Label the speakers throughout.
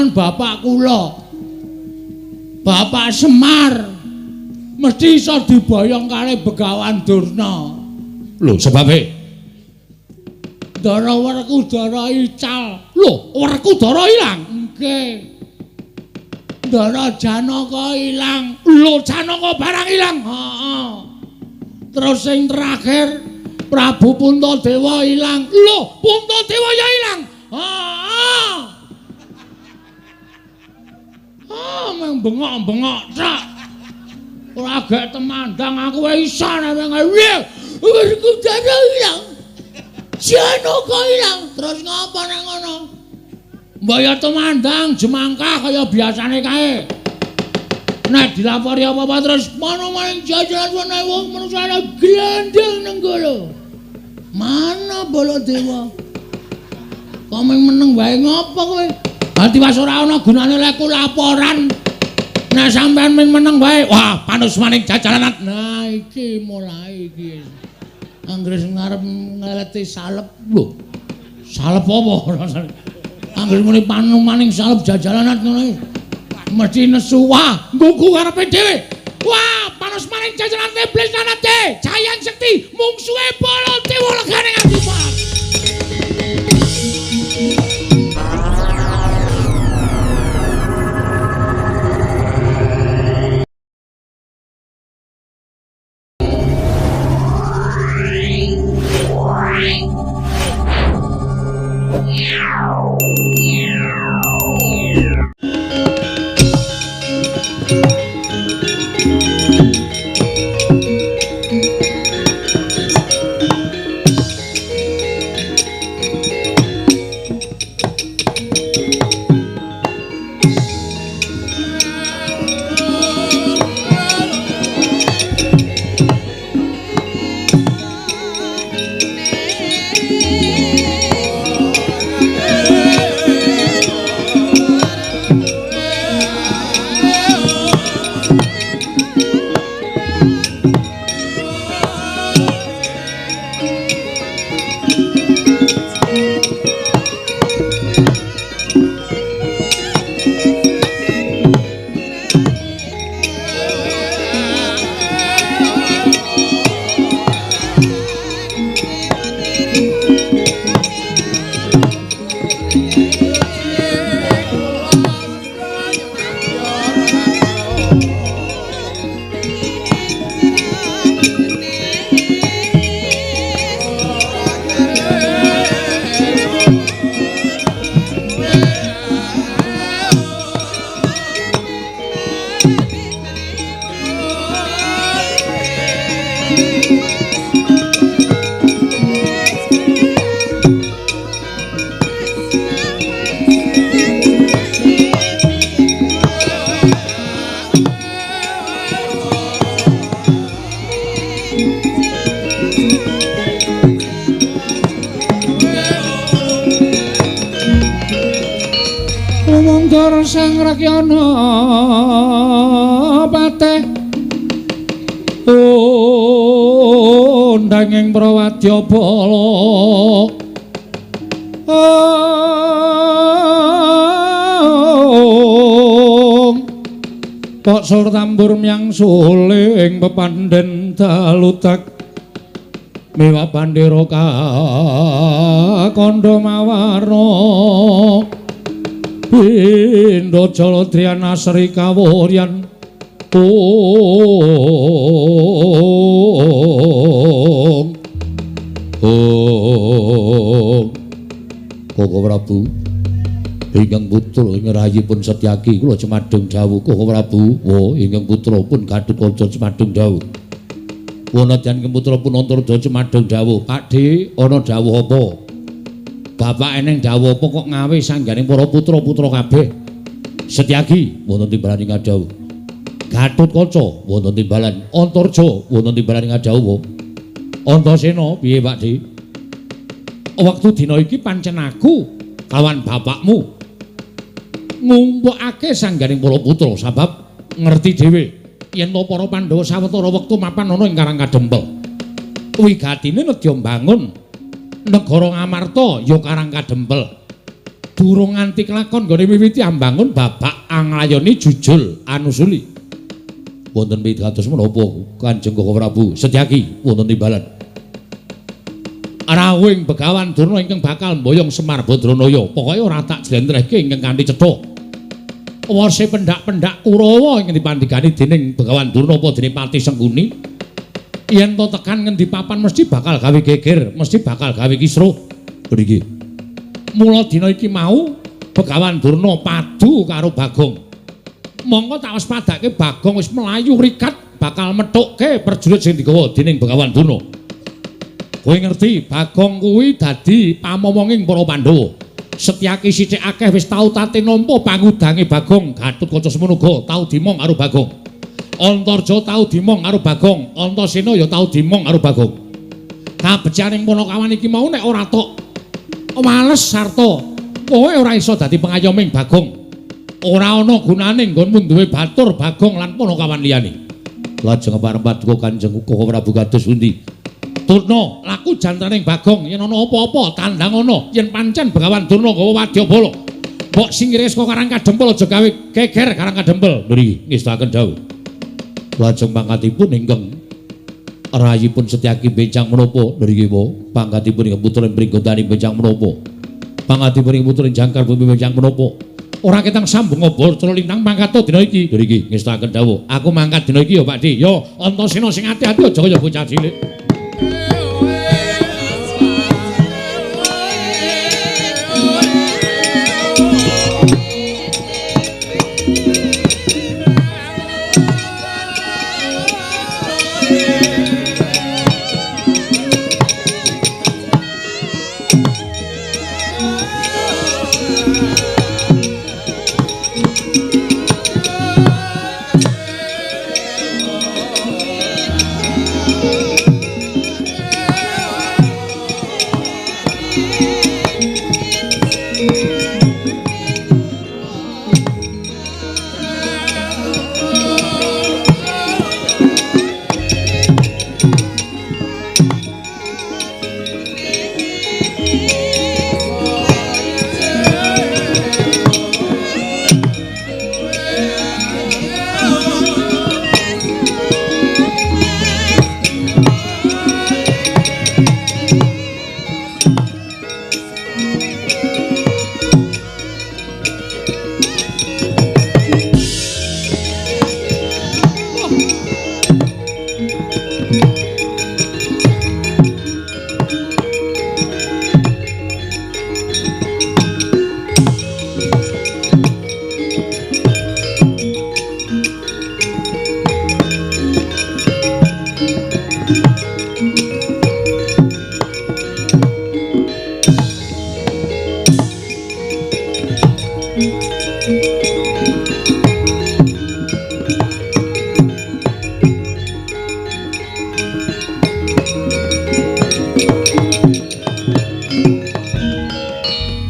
Speaker 1: Paman bapak kula. Bapak Semar mesti iso diboyong karo Begawan Durna.
Speaker 2: Lho, sebabe?
Speaker 1: Ndara Werkudara ical.
Speaker 2: Lho, Werkudara ilang?
Speaker 1: Nggih. Ndara Janaka ilang.
Speaker 2: Lho, Janaka barang ilang.
Speaker 1: Heeh. Terus sing terakhir Prabu Puntadewa ilang.
Speaker 2: Lho, Puntadewa ya ilang.
Speaker 1: Heeh. Ah, meng bengok-bengok tok. Ora gek temandang aku wae iso nek piye. Werkudara ilang. Janaka ilang. Terus ngapa nek ngono? Mbok ya temandang jemangkah kaya biasane kae. Nek dilapori apa-apa terus mana maning jajaran ana wong manusa glendeng nenggala. Mana Baladewa? Kok meng meneng wae ngopo kowe?
Speaker 2: Dadi was ora ana gunane lek laporan. Nek sampean meng meneng wae, wah panus maning jajaran.
Speaker 1: Nah iki mulai iki. Anggere ngarep ngeleti salep.
Speaker 2: Lho. Salep apa rasane?
Speaker 1: Anggere muni panumaning salep jajalanan ngono iki.
Speaker 2: Mesti nesu wah, nggugu karepe dhewe. Wah, panus maning jajaran iblis lanate, Jayang Sekti, mungsuhe Baladewa legane nganti pas.
Speaker 1: Lumanggar Sang Rakyana pateh undanging prawadya bala Kok sur tambur myang suling pepandhen dalutak mewah bandera kandha mawarna Pindha Jaladriana Sri Kawuryan. Ong Ong
Speaker 2: Koko Prabu ingkang putra ing rayipun Setyaki kula cemadheng dawuh Koko Prabu. Oh ingkang putra pun Gatotkaca cemadheng dawuh. Wonten ingkang putra pun Antarja cemadheng dawuh. Pakdhe ana dawuh apa? Bapak eneng dawuh apa kok ngawe sangganing para putra-putra kabeh? Setyaki wonten timbalan ing dawuh. Gatotkaca wonten timbalan, Antarja wonten timbalan ing dawuh. Antasena piye Pakdhe? Wektu dina iki pancen aku kawan bapakmu ngumpulake sangganing para putra sabab ngerti dhewe yen to para Pandhawa sawetara wektu mapan ana ing Karang Kadempel. Wigatine nedya mbangun negara Ngamarta ya Karang Kadempel. Durung nganti kelakon nggone miwiti ambangun babak anglayoni jujul anusuli. Wonten pitados menapa Kanjeng Koko Prabu Setyaki wonten timbalan. Rawuhing Begawan Durna ingkang bakal mboyong Semar Badranaya, pokoke ora tak jlentrehke ingkang kanthi cetha. Wase pendak-pendak Kurawa ingkang dipandhikani dening Begawan Durna apa dene Pati Sengkuni. Yen to tekan ngendi papan mesti bakal gawe geger, mesti bakal gawe kisruh. Mriki. Mula dina iki mau Begawan Durna padu karo Bagong. Mongko tak waspadake Bagong wis mlayu rikat bakal methukke prajurit sing digawa dening Begawan Durna. Kowe ngerti Bagong kuwi dadi pamomonging para Pandhawa. Setyaki sithik akeh wis tau tate nampa pangudange Bagong, Gatotkaca semono uga tau dimong karo Bagong. Antarja tau dimong karo Bagong, Antasena ya tau dimong karo Bagong. Kabecikaning Panakawan iki mau nek ora tok wales sarta kowe ora iso dadi pengayoming Bagong. Ora ana gunane nggonmu duwe batur Bagong lan Panakawan liyane. Lajeng pareng paduka Kanjeng Koko Prabu kados pundi? Durna, laku jantaning Bagong yen ana apa-apa tandang ana yen pancen Begawan Durna gawa wadyabala. Mbok singkire saka Karang Kadempel aja gawe geger Karang Kadempel. Nggih, ngestakaken dawuh. Lajeng pangkatipun ingkang rayipun Setyaki benjang menapa? Nggih, pangkatipun ingkang putra Pringgondani benjang menapa? Pangkatipun ingkang putra Jangkar Bumi benjang menapa? Ora ketang sambung obor cela lintang mangkat dina iki. Nggih, ngestakaken dawuh. Aku mangkat dina iki ya, Pak Di. Ya, Antasena sing ati-ati aja kaya bocah cilik.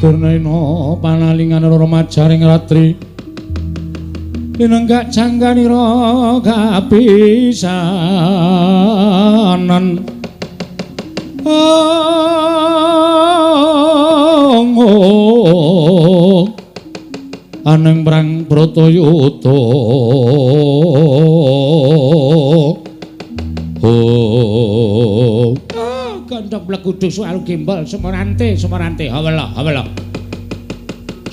Speaker 2: Durnaina panalingan remajaring ratri linenggak jangganira kapisanan. Aneng perang Bratayuda. Oh, gandhok bleguduk soal gembol semorante semorante hawela hawela.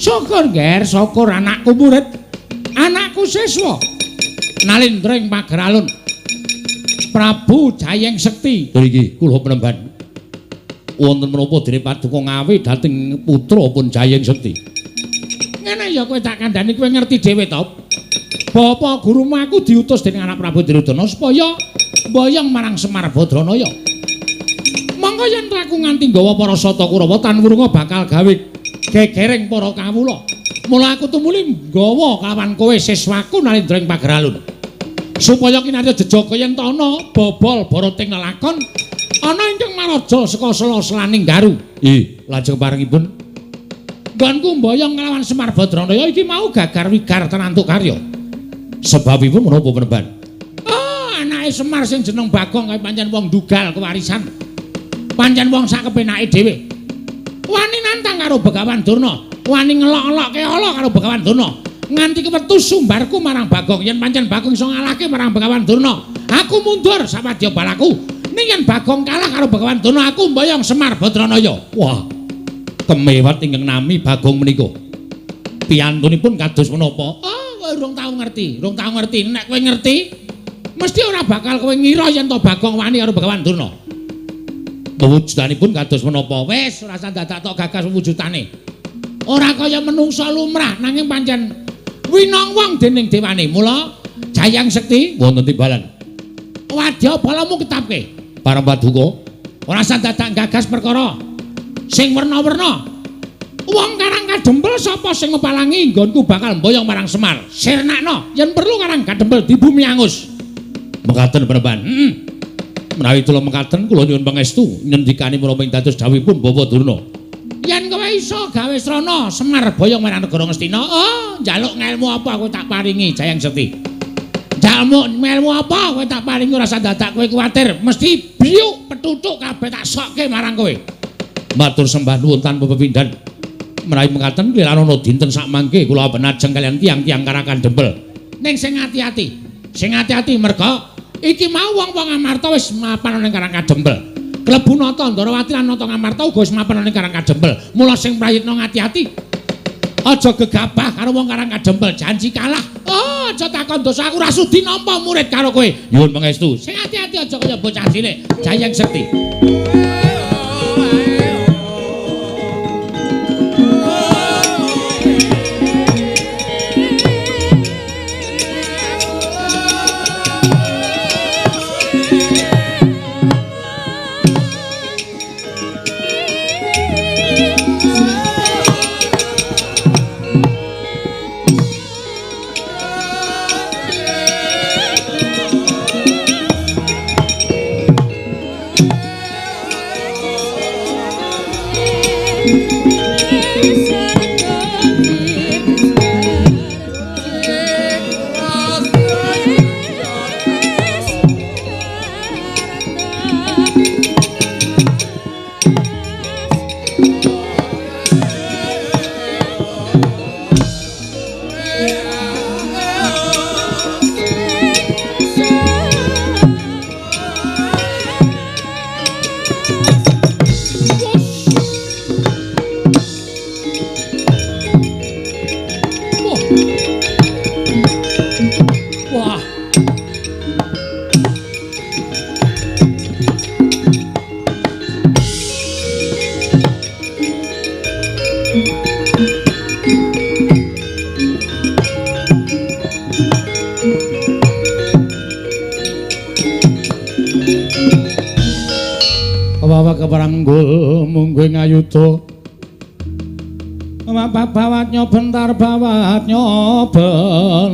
Speaker 2: Syukur nger, syukur anakku murid, anakku siswa nalindra ing pager alun Prabu Jayeng Sekti. Nggih, kula penemban. Wonten menapa dene paduka ngawe dhateng putra pun Jayeng Sekti? Ngene ya kowe tak kandhani, kowe ngerti dhewe to. Bapak gurumu aku diutus dening anak Prabu Duryudana supaya mboyong marang Semar Badranaya. Monggo yen aku nganti nggawa para sata Kurawa tan wurunga bakal gawe gegereng para kawula. Mula aku tumuli nggawa kawan kowe siswaku nalindra ing pager alun. Supaya kinarya jejaga yen ta ana bobol barating lelakon ana ingkang maraja saka sela-selaning garu. Nggih, lajeng parengipun nggonku mboyong nglawan Semar Badranaya iki mau gagar wigar tenantuk karya. Sebabipun menapa penemban? Oh, anake Semar sing jeneng Bagong kae pancen wong dugal kewarisan. Pancen wong sak kepenake dhewe. Wani nantang karo Begawan Durna.
Speaker 1: Wani ngelok-elokke ala karo Begawan Durna. Nganti kewetu sumbarku marang Bagong yen pancen Bagong iso ngalahke marang Begawan Durna, aku mundur sawadya balaku. Ning yen Bagong kalah karo Begawan Durna, aku mboyong Semar Badranaya.
Speaker 2: Wah. Kemewat ingkang nami Bagong menika. Piyantunipun kados menapa?
Speaker 1: Oh, kowe urung tau ngerti, urung tau ngerti. Nek kowe ngerti, mesti ora bakal kowe ngira yen to Bagong wani karo Begawan Durna.
Speaker 2: Wujudanipun kados menapa?
Speaker 1: Wis ora usah dadak tok gagas wujudane. Ora kaya menungsa lumrah nanging pancen winong wong dening dewane. Mula Jayang Sekti
Speaker 2: wonten timbalan.
Speaker 1: Wadya balamu ketapke.
Speaker 2: Parang paduka,
Speaker 1: ora usah dadak gagas perkara sing werna-werna. Wong Karang Kadempel sapa sing ngepalangi nggonku bakal mboyong marang Semar. Sirnakno yen perlu Karang Kadempel dibumi angus.
Speaker 2: Mekaten Panembahan. Heeh. Menawi kula mekaten kula nyuwun pangestu ngendikane menapa ing dados dawuhipun Bapak Durna.
Speaker 1: Yen kowe iso gawe srana Semar boyong marang negara Ngastina, oh njaluk ngelmu apa kowe tak paringi Jayang Sekti. Njaluk ngelmu apa kowe tak paringi ora usah dadak kowe kuwatir, mesti biuk petutuk kabeh tak sokke marang kowe.
Speaker 2: Matur sembah nuwun tanpa pepindhan. Menawi mekaten kliranana dinten sakmangke kula benajeng kaliyan tiyang-tiyang Karang Kadempel.
Speaker 1: Ning sing ati-ati, sing ati-ati merga iki mau wong-wong Amarta wis mapan ning Karang Kadempel. Klebu Nata Ndorowati lan Nata Ngamarta uga wis mapan ning Karang Kadempel. Mula sing prayitna ati-ati. Aja gegabah karo wong Karang Kadempel, janji kalah. Oh, aja takon dosa aku ora sudi nampa murid karo kowe.
Speaker 2: Nyuwun pangestu.
Speaker 1: Sing ati-ati aja kaya bocah cilik. Jayang Sekti.
Speaker 2: Keparanggul mungguh ngayuda bawatnya bentar bawatnya bentar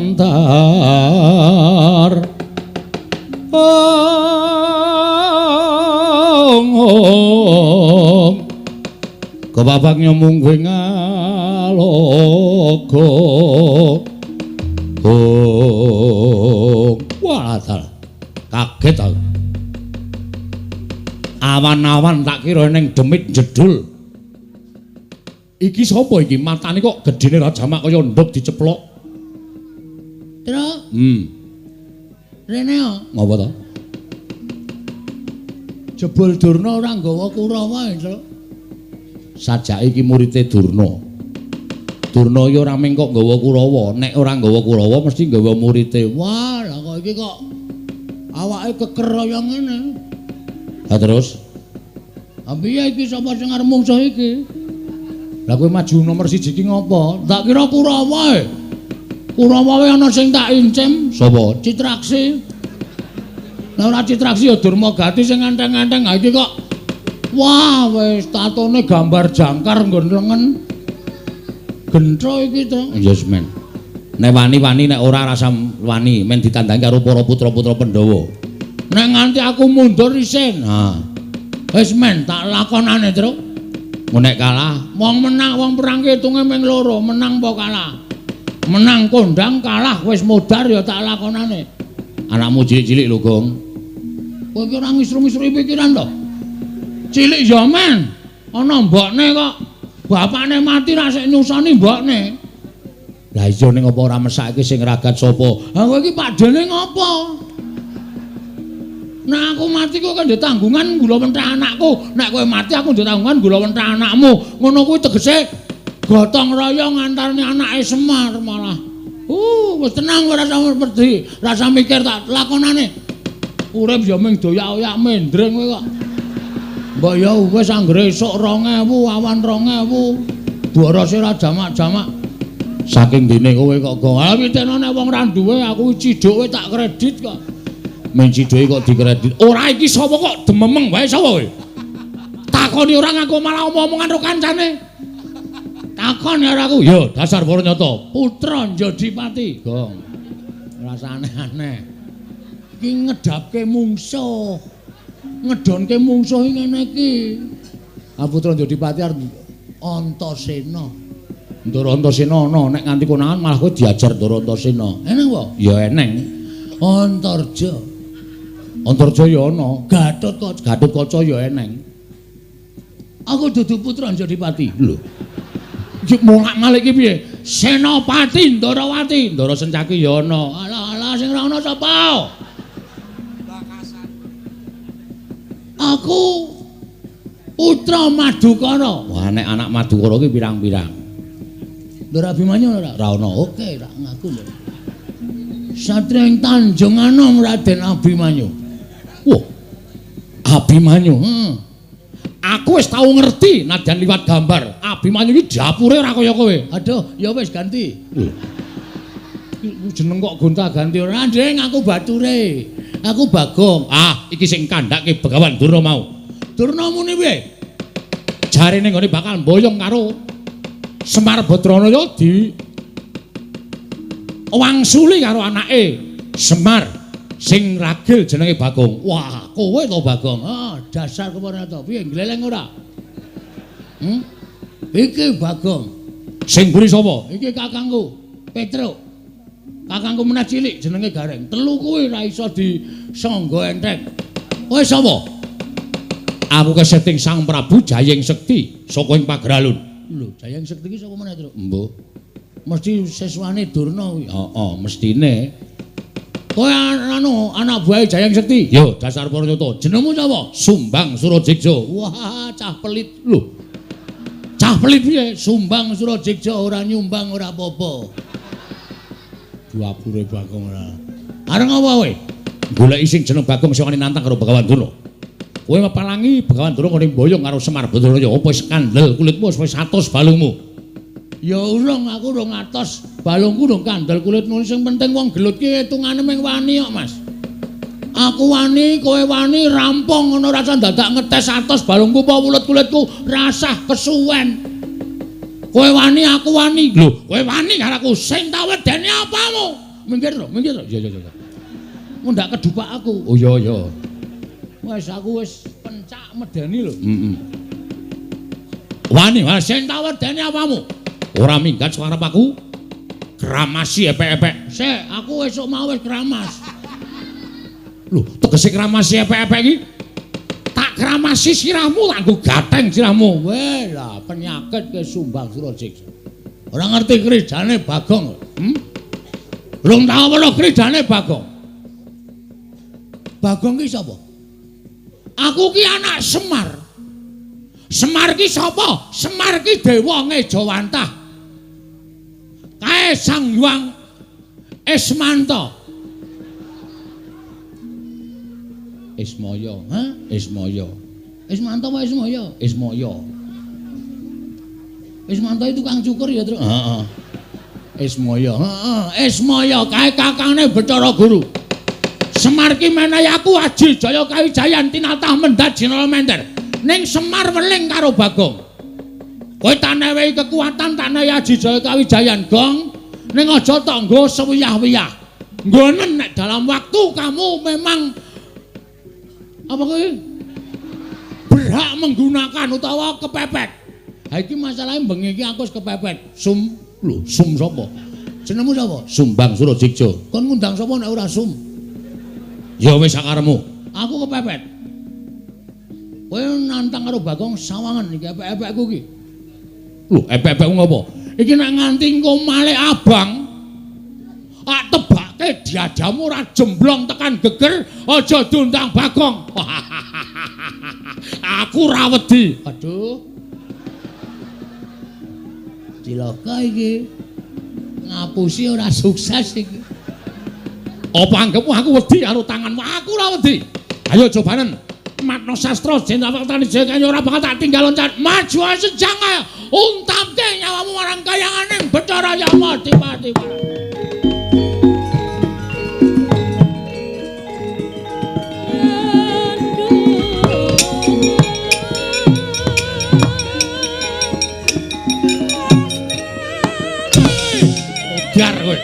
Speaker 2: ong ong kebabaknya mungguh ngalogo ong. Wah, kaget aku. Awan-awan tak kira ning demit jedul. Iki sapa iki? Matane kok gedene ra jamak kaya nduk diceplok.
Speaker 1: Tru. Rene yo.
Speaker 2: Ngopo to?
Speaker 1: Jebul Durna ora nggawa Kurawa, Tru.
Speaker 2: Sajake iki murite Durna. Durna iki ora mung kok nggawa Kurawa, nek ora nggawa Kurawa mesti nggawa murite.
Speaker 1: Wah, lah kok iki kok awake keker kaya ngene.
Speaker 2: Lah terus?
Speaker 1: Ha piye iki sapa sing arep mungsuh iki?
Speaker 2: Lah kowe maju nomor 1 iki ngopo?
Speaker 1: Tak kira Kurawa e. Kurawa wae ana sing tak incim.
Speaker 2: Sapa?
Speaker 1: Citraksi. Lah ora Citraksi ya Durmagati sing enteng-enteng. Ha iki kok wah wis tatone gambar jangkar nggon lengen. Gentro iki to.
Speaker 2: Yes men. Nek wani-wani nek ora rasa wani men ditandangi karo para putra-putra Pandhawa.
Speaker 1: Nek nganti aku mundur isin.
Speaker 2: Ha.
Speaker 1: Wis men tak lakonane, Truk.
Speaker 2: Nek kalah,
Speaker 1: wong menang wong perang hitunge ming loro, menang apa kalah. Menang kondang, kalah wis modar ya tak lakonane.
Speaker 2: Anakmu cilik-cilik lho, Gong.
Speaker 1: Kowe iki ora ngisru-ngisru pikiran to. Cilik ya men. Ana mbokne kok. Bapakne mati ra sik nyusoni mbokne.
Speaker 2: Lah iya ning apa ora mesake sing ragat sapa?
Speaker 1: Ha kowe iki pakdene ngopo? Nek aku mati kowe kan ndek tanggungan gula mentah anakku. Nek kowe mati aku ndek tanggungan gula mentah anakmu. Ngono kuwi tegese gotong royong antarane anake Semar malah. Wis tenang ora usah wedi, rasa mikir tak lakonane. Urip ya ming doyak-oyak mendreng kowe kok. Mbok ya wis anggere esuk 2000, awan 2000. Borose ora jamak-jamak.
Speaker 2: Saking dene kowe kok go.
Speaker 1: Ah pitene nek wong ra duwe aku ciduk kowe tak kredit kok.
Speaker 2: Men ciduke kok dikredit.
Speaker 1: Ora iki sapa kok dememeng wae sapa kowe? Takoni ora ngaku malah omong-omongan karo kancane. Takon karo aku.
Speaker 2: Ya dasar para nyata.
Speaker 1: Putra Njodipati. Gong. Rasa aneh-aneh. Iki ngedapke mungsuh. Ngedonke mungsuh iki ngene iki. Ah Putra Njodipati arep Antasena.
Speaker 2: Ndara Antasena ana nek nganti konangan malah kowe diajar Ndara Antasena.
Speaker 1: Eneng apa?
Speaker 2: Ya eneng.
Speaker 1: Antarja.
Speaker 2: Antarja ya ana.
Speaker 1: Gatotkaca.
Speaker 2: Gatotkaca ya eneng.
Speaker 1: Aku dudu putra Njodipati.
Speaker 2: Lho.
Speaker 1: Iki molak-malik iki piye? Senopati Ndarawati, Ndara Sencaki ya ana. Alah alah sing ora ana sapa?
Speaker 3: Bakasan.
Speaker 1: Aku putra Madukara.
Speaker 2: Wah nek anak Madukara ki pirang-pirang.
Speaker 1: Ndara Abimanyu ora?
Speaker 2: Ora ana.
Speaker 1: Oke, ra ngaku lho. Satria ing Tanjung Anom Raden Abimanyu.
Speaker 2: Wah. Abimanyu.
Speaker 1: Heeh.
Speaker 2: Aku wis tau ngerti nadyan liwat gambar. Abimanyu iki dapure ora kaya kowe.
Speaker 1: Aduh, ya wis ganti.
Speaker 2: Lho. Jeneng kok gonta-ganti
Speaker 1: ora, Ndeng, aku bature. Aku Bagong.
Speaker 2: Ah, iki sing kandhake Begawan Durna mau.
Speaker 1: Durna muni piye?
Speaker 2: Jarene nggone bakal mboyong karo Semar Badranaya di wangsuli karo anake Semar sing ragil jenenge Bagong. Wah, kowe to Bagong.
Speaker 1: Ah, dasar kepara to. Piye gleleng ora? Iki Bagong.
Speaker 2: Sing mburi sapa?
Speaker 1: Iki kakangku, Petruk. Kakangku meneh cilik jenenge Gareng. Telu kuwi ora iso disangga enteng. Kowe sapa?
Speaker 2: Aku keseting Sang Prabu Jayeng Sekti saka ing Pageralun.
Speaker 1: Lho, Jayeng Sekti iki saka meneh, Truk?
Speaker 2: Mbuh.
Speaker 1: Mesti siswane Durna kuwi.
Speaker 2: Heeh, mestine.
Speaker 1: Kowe anu anak buahe Jayeng Sekti?
Speaker 2: Yo, dasar para nyata.
Speaker 1: Jenengmu sapa?
Speaker 2: Sumbang Surajeksa.
Speaker 1: Wah, cah pelit.
Speaker 2: Lho.
Speaker 1: Cah pelit piye? Sumbang Surajeksa ora nyumbang ora apa-apa. Dapure Bagong ora. Areng apa kowe?
Speaker 2: Goleki sing jeneng Bagong sing wani nantang karo Begawan Durna. Kowe mepalangi Begawan Durna ngene mboyong karo Semar Badranaya apa wis kandel kulitmu wis atos balungmu.
Speaker 1: Ya urung, aku urung atos. Balungku urung kandel kulitmu. Sing penting wong gelut ki hitungane mung wani kok, Mas. Aku wani, kowe wani, rampung ngono rasa dadak ngetes atos balungku apa wulet kulitku, rasah kesuwen. Kowe wani, aku wani.
Speaker 2: Lho, kowe wani karo aku
Speaker 1: sing tak wedeni apamu? Minggir lho, minggir lho.
Speaker 2: Iya, iya, iya.
Speaker 1: Ngundak kedupak aku.
Speaker 2: Oh iya, iya.
Speaker 1: Wis aku wis pencak medeni lho.
Speaker 2: Heeh. Wani, wani
Speaker 1: sing tak wedeni apamu?
Speaker 2: Ora minggat suarep aku. Kramasi epek-epek.
Speaker 1: Sik, aku esuk mau wis kramas.
Speaker 2: Lho, tegese kramasi epek-epek iki? Tak kramasi sirahmu, tak nggo gatheng sirahmu.
Speaker 1: Weh lah, penyakit ke Sumbang Surajeksa. Ora ngerti kridane Bagong. Rung tau weruh kridane Bagong. Bagong ki sapa? Aku ki anak Semar. Semar ki sapa? Semar ki dewa ngejawantah. Kae Sang Hyang Ismanta.
Speaker 2: Ismaya,
Speaker 1: ha?
Speaker 2: Ismaya.
Speaker 1: Ismanta apa Ismaya?
Speaker 2: Ismaya.
Speaker 1: Ismanta itu tukang cukur ya, Truk?
Speaker 2: Heeh. Ismaya.
Speaker 1: Heeh, Ismaya kae kakangne Bathara Guru. Semar ki menehi aku aji jaya kawijayan tinatah mendhat jinala mender. Ning Semar weling karo Bagong. Kowe tak newehi kekuatan, tak newehi aji jaya kawijayan, Gong. Ning aja tok nggo sewiyah-wiyah. Nggonen nek dalam waktu kamu memang apa kuwi? Berhak menggunakan utawa kepepet. Ha iki masalahe bengi iki aku wis kepepet.
Speaker 2: Sum, lho, sum sapa?
Speaker 1: Jenengmu sapa?
Speaker 2: Sumbang Surajeksa.
Speaker 1: Kon ngundang sapa nek ora sum?
Speaker 2: Ya wis sakarepmu.
Speaker 1: Aku kepepet. Kowe nantang karo Bagong sawangan iki epek-epekku iki. Lho, epek-epekmu ngopo? Iki nek nganti engko malih abang, tak tebake diadamu ora jemblong tekan geger, aja diundang Bagong. Aku ora wedi. Aduh. Cilaka iki. Ngapusi ora sukses iki. Apa anggepmu aku wedi karo tanganmu? Aku ora wedi. Ayo cobanen. Matno sastra jeneng tani jaya ora bakal tak tinggal loncat. Maju sejang ayo. Untamke nyawamu marang kayanganing Bathara Yama Dipati. Biar kowe.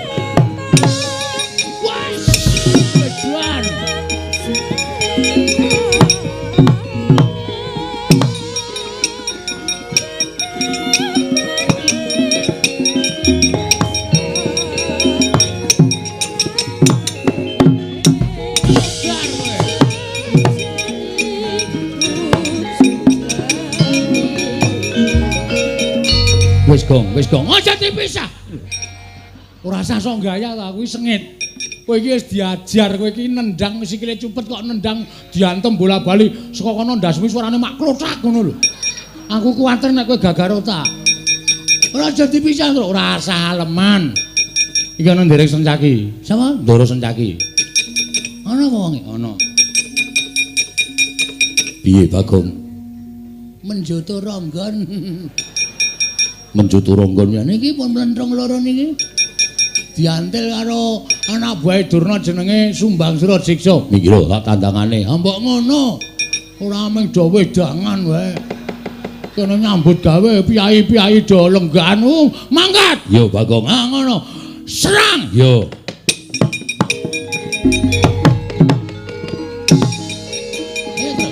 Speaker 1: Wes, beduan. Wis gong, wis gong. Aja dipisah. Ora usah sok gaya ta, kuwi sengit. Kowe iki wis diajar, kowe iki nendang sikile cupet kok nendang diantem bola-bali saka kono ndasmu suarane mak klothak ngono lho. Aku kuwatir nek kowe gagar otak. Ora aja dipisah, Truk. Ora usah aleman. Iki ana nderek Sencaki. Sapa? Ndoro Sencaki. Ana apa wonge? Ana.
Speaker 2: Piye Bagong?
Speaker 1: Menjoto ronggon.
Speaker 2: Menjoto ronggon
Speaker 1: ya niki pun mlentrung loro niki. Diantil karo anak buahe Durna jenenge Sumbang Surajiksa.
Speaker 2: Niki lho tak tandangane.
Speaker 1: Ha mbok ngono. Ora mung do wedangan wae. Kene nyambut gawe piyai-piyai do lenggahan. Mangkat.
Speaker 2: Yo Bagong.
Speaker 1: Ha ngono. Serang.
Speaker 2: Yo.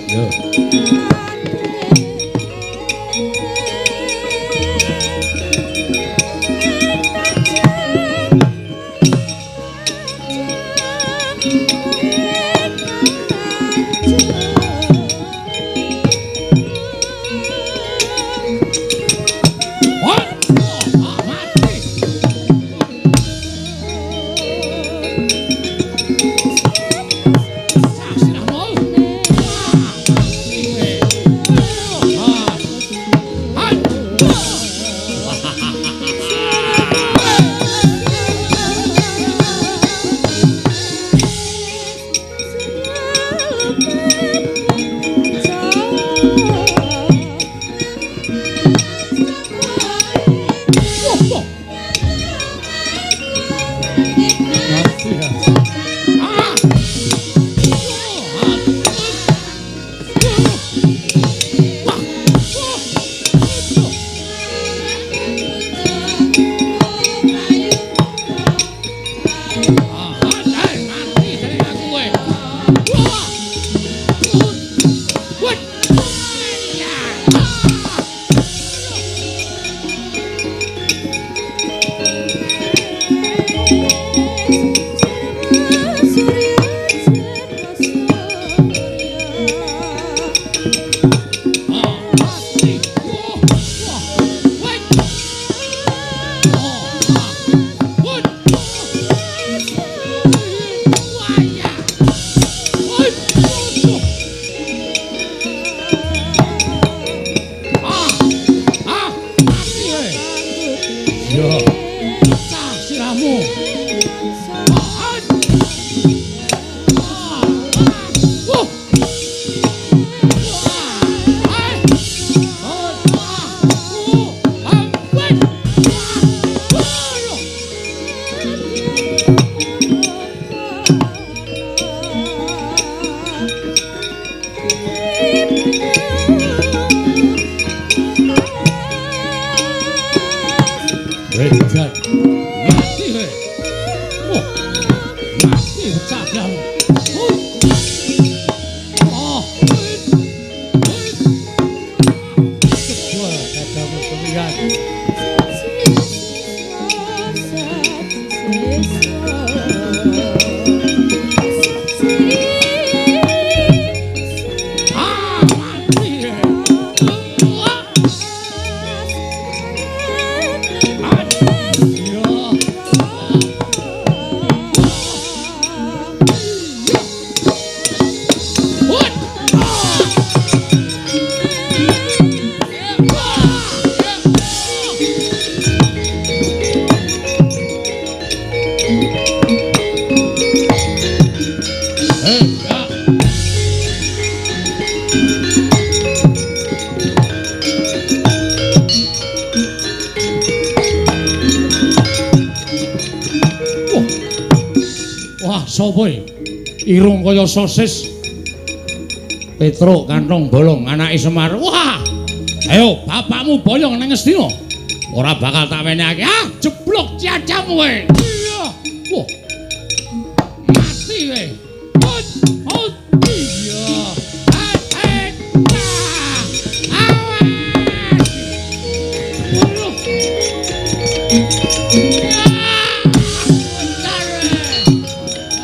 Speaker 2: Yo.
Speaker 1: sapa iki? Irung kaya sosis. Petruk kantong bolong anake Semar. Wah. Ayo bapakmu boyong nang Ngastina. Ora bakal tak wenehake. Ah, jeblok ciacamu kowe. Iya. Wah. Mati kowe. Hot, hot. Iya. Ah, awas. Waduh.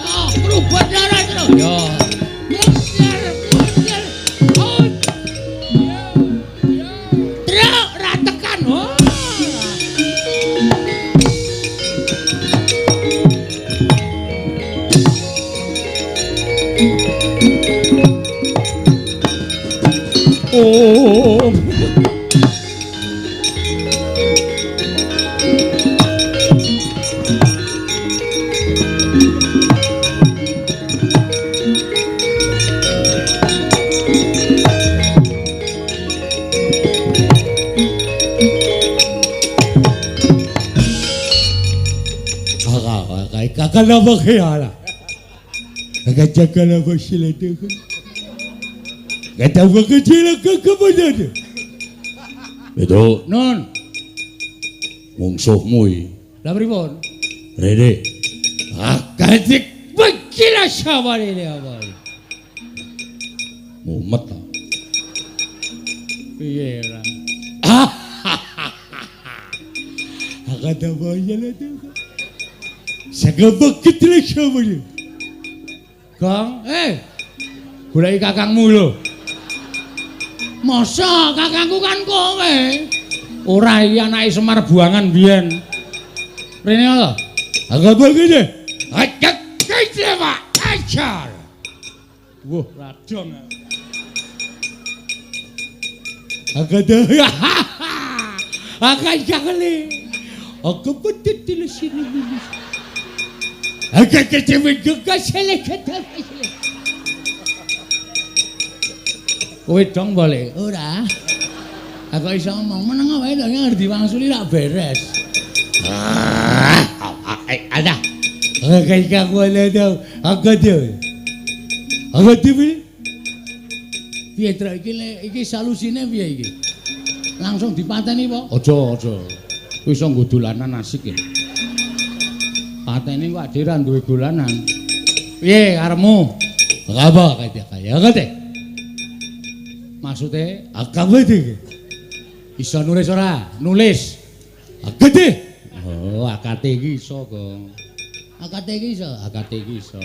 Speaker 1: Ah, berubah darah terus. Ya. Mundur, mundur. Hot. Truk ra tekan. Oh. Oh.
Speaker 2: Petruk,
Speaker 1: Nun,
Speaker 2: mungsuhmu iki.
Speaker 1: Lah pripun?
Speaker 2: Rene.
Speaker 1: Akadik bekila saware apa.
Speaker 2: Mumet ta.
Speaker 1: Piye ora? Gong, goleki kakangmu lho. Masa kakangku kan kowe? Ora iki anake Semar buangan biyen. Rene lho. Ajar. Wah, radong. Kowe dong boleh? Ora. Aku iso ngomong meneng wae lho ngerti wangsuli rak beres. Ada. Piye Truk iki iki solusine piye iki? Langsung dipateni apa?
Speaker 2: Aja, aja.
Speaker 1: Kuwi iso nggo dolanan asik iki. Pateni kok adhe ra duwe dolanan. Piye karepmu?
Speaker 2: Apa kaya kaya.
Speaker 1: Maksude
Speaker 2: Akawe iki.
Speaker 1: iso nulis ora? Nulis.
Speaker 2: Akate.
Speaker 1: Oh, akate iki iso, Gong. Akate iki iso, akate iki iso.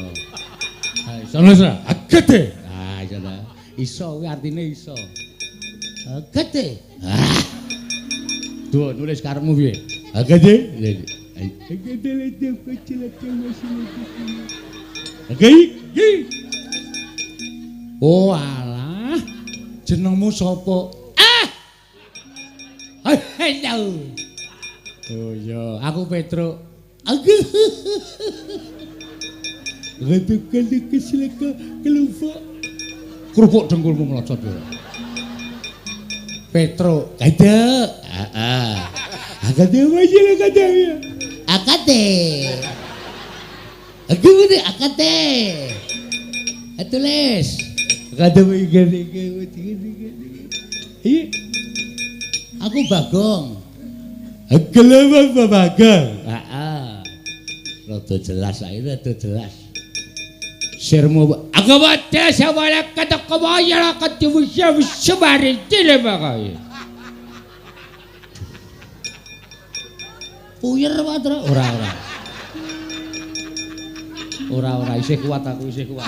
Speaker 1: Ha, iso nulis ora?
Speaker 2: Akate.
Speaker 1: Ah, iso ta. Iso kuwi artine iso. Akate. Ah. Duh, nulis karepmu piye?
Speaker 2: Akate.
Speaker 1: Oh, alah. Jenengmu sapa? Ah. Hello. Oh iya, aku Petruk. Aku. Kerupuk dengkulmu melocot ya. Petruk,
Speaker 2: Kada. Heeh. Akate wae kada ya.
Speaker 1: Akate. Aku ngene akate. Tulis.
Speaker 2: Kada wae gede. Iya.
Speaker 1: Aku Bagong.
Speaker 2: Akelewa Bagong.
Speaker 1: Heeh. Rada jelas saiki rada jelas. Sirmu aku wae sawala kata kawaya kata wis sebari tile bagai. Puyer wae, Truk. Ora ora. Ora ora isih kuat aku isih kuat.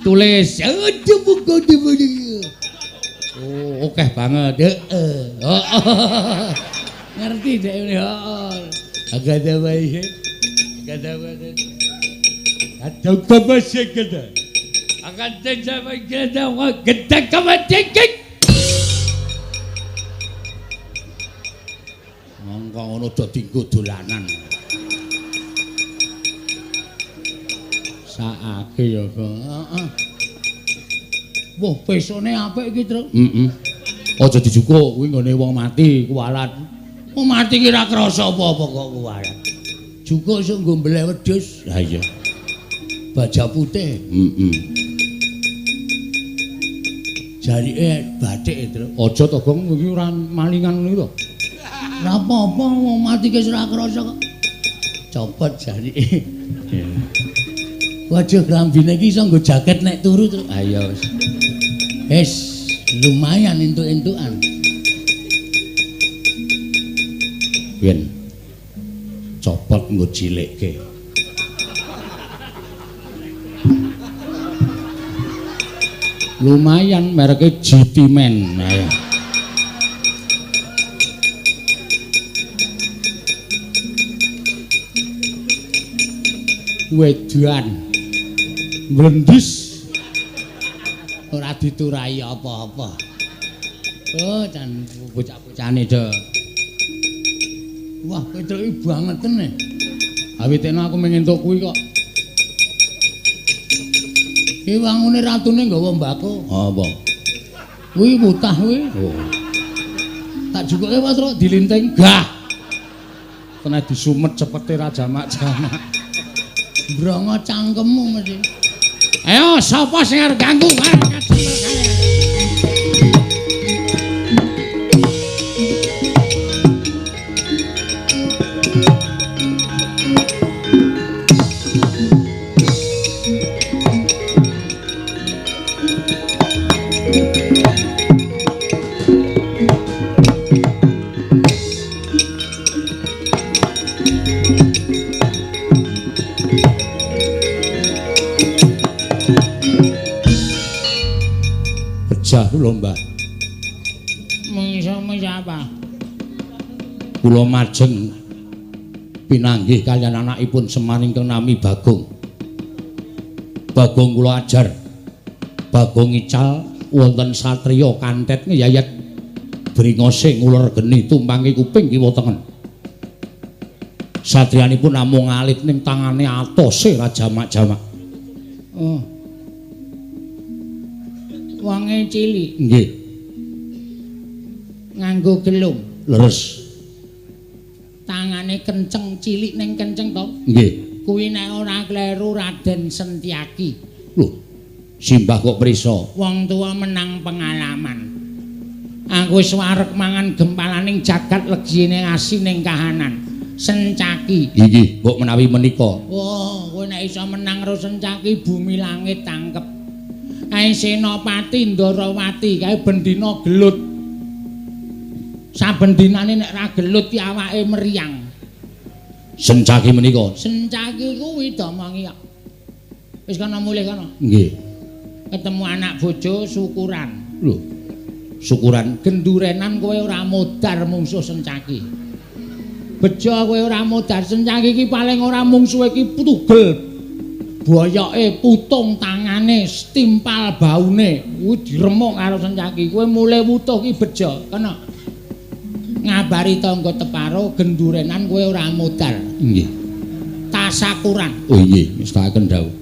Speaker 1: Tulis. Oh, akeh banget. Heeh. Ngerti dek ini, heeh.
Speaker 2: Agada wae. Agada wae. Atau kabase kada.
Speaker 1: Agada jawa gada wa gada kawatikik. Mongko ngono do dinggo dolanan. Saake ya, Kang. Heeh. Wah, pesone apik iki, Truk.
Speaker 2: Heeh.
Speaker 1: Aja dijukuk kuwi nggone wong mati, kuwalat. Wong mati ki ora krasa apa-apa kok kuwarat. Jukuk iso nggo mbeleh wedhus.
Speaker 2: Lah iya.
Speaker 1: Baja putih.
Speaker 2: Heeh.
Speaker 1: Jarike bathik, Truk.
Speaker 2: Aja to, Gong, iki ora malingan ngono to.
Speaker 1: Ora apa-apa wong mati ki ora krasa kok. Copot jarike. Waduh, klambine iki iso nggo jaket nek turu, Truk.
Speaker 2: Ha iya wis.
Speaker 1: Wis, lumayan entuk-entukan.
Speaker 2: Yen copot nggo cilikke. Lumayan mereke GT Man. Ayo.
Speaker 1: Wedan mlendis ora diturahi apa-apa. Oh, jan bocah-bocahane do. Wah, Petruk iki bangeten e.
Speaker 2: Awitene aku mung entuk kuwi kok.
Speaker 1: Iki wangune ratune nggawa mbako.
Speaker 2: Apa?
Speaker 1: Kuwi mutah kuwi.
Speaker 2: Oh.
Speaker 1: Tak jukuke wae, Truk, dilinting.
Speaker 2: Gah. Kena disumet cepete ra jamak-jamak.
Speaker 1: Mbrongo cangkemmu mesti.
Speaker 2: Ayo, sapa sing arep ganggu? Pejah kula, Mbah.
Speaker 1: Mungsuhmu sapa?
Speaker 2: Kula majeng pinanggih kaliyan anakipun Semar ingkang nami Bagong. Bagong kula ajar. Bagong ical wonten satriya kantet ngeyayat bringose nguler geni tumpangi kuping kiwa tengen. Satriyanipun namung alit ning tangane atose ra jamak-jamak.
Speaker 1: Oh. Wonge cilik.
Speaker 2: Nggih.
Speaker 1: Nganggo gelung.
Speaker 2: Leres.
Speaker 1: Tangane kenceng, cilik ning kenceng to?
Speaker 2: Nggih.
Speaker 1: Kuwi nek ora kleru Raden Sentiaki.
Speaker 2: Lho, simbah kok prisa?
Speaker 1: Wong tuwa menang pengalaman. Aku wis wareg mangan gempalaning jagat legine asining kahanan. Sencaki.
Speaker 2: Inggih, mbok menawi menika.
Speaker 1: Wah, kowe nek iso menang karo Sencaki bumi langit tangkep. Kae Senopati Ndarawati kae bendina gelut. Saben dinane nek ra gelut ki awake meriang.
Speaker 2: Sencaki menika.
Speaker 1: Sencaki kuwi domongi kok. Wis kana mulih kana.
Speaker 2: Nggih.
Speaker 1: Ketemu anak bojo syukuran.
Speaker 2: Lho. Syukuran
Speaker 1: gendurenan kowe ora modar mungsuh Sencaki. Bejo kowe ora modar Sencaki iki paling ora mungsuhe iki tugel. Boyoke putung tangane, stimpal baune, kuwi diremuk karo Sencaki. Kowe mulih wutuh ki bejo, kena. Ngabari tangga teparo gendurenan kowe ora modar.
Speaker 2: Nggih.
Speaker 1: Tasakuran.
Speaker 2: Oh nggih, mestakaken dawuh.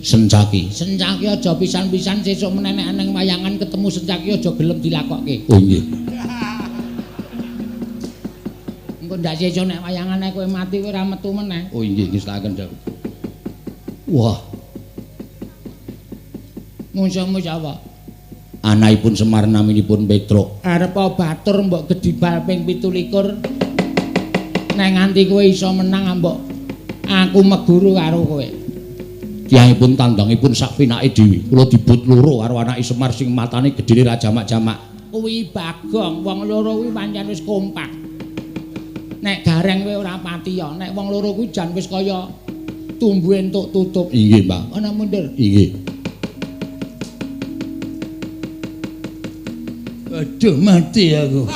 Speaker 2: Sencaki.
Speaker 1: Sencaki aja pisan-pisan sesuk menenek nang wayangan ketemu Sencaki aja gelem dilakokke.
Speaker 2: Oh nggih.
Speaker 1: Engko ndak sesuk nek wayangane kowe mati kowe ora metu meneh.
Speaker 2: Oh nggih, ngestakaken dawuh. Wah.
Speaker 1: Mungsuhmu sapa?
Speaker 2: Anakipun Semar naminipun Petruk.
Speaker 1: Arep batur mbok gedibal ping 27. Nek nganti kowe iso menang mbok aku meguru karo kowe.
Speaker 2: Tiyangipun tandangipun sak pinake dhewe. Kula dibut loro karo anake Semar sing matane gedene ra jamak-jamak.
Speaker 1: Kuwi Bagong, wong loro kuwi pancen wis kompak. Nek gareng kowe ora pati ya, nek wong loro kuwi jan wis kaya tumbuh entuk tutup.
Speaker 2: Inggih, Mbak.
Speaker 1: Ana mundur.
Speaker 2: Inggih.
Speaker 1: Aduh, mati aku.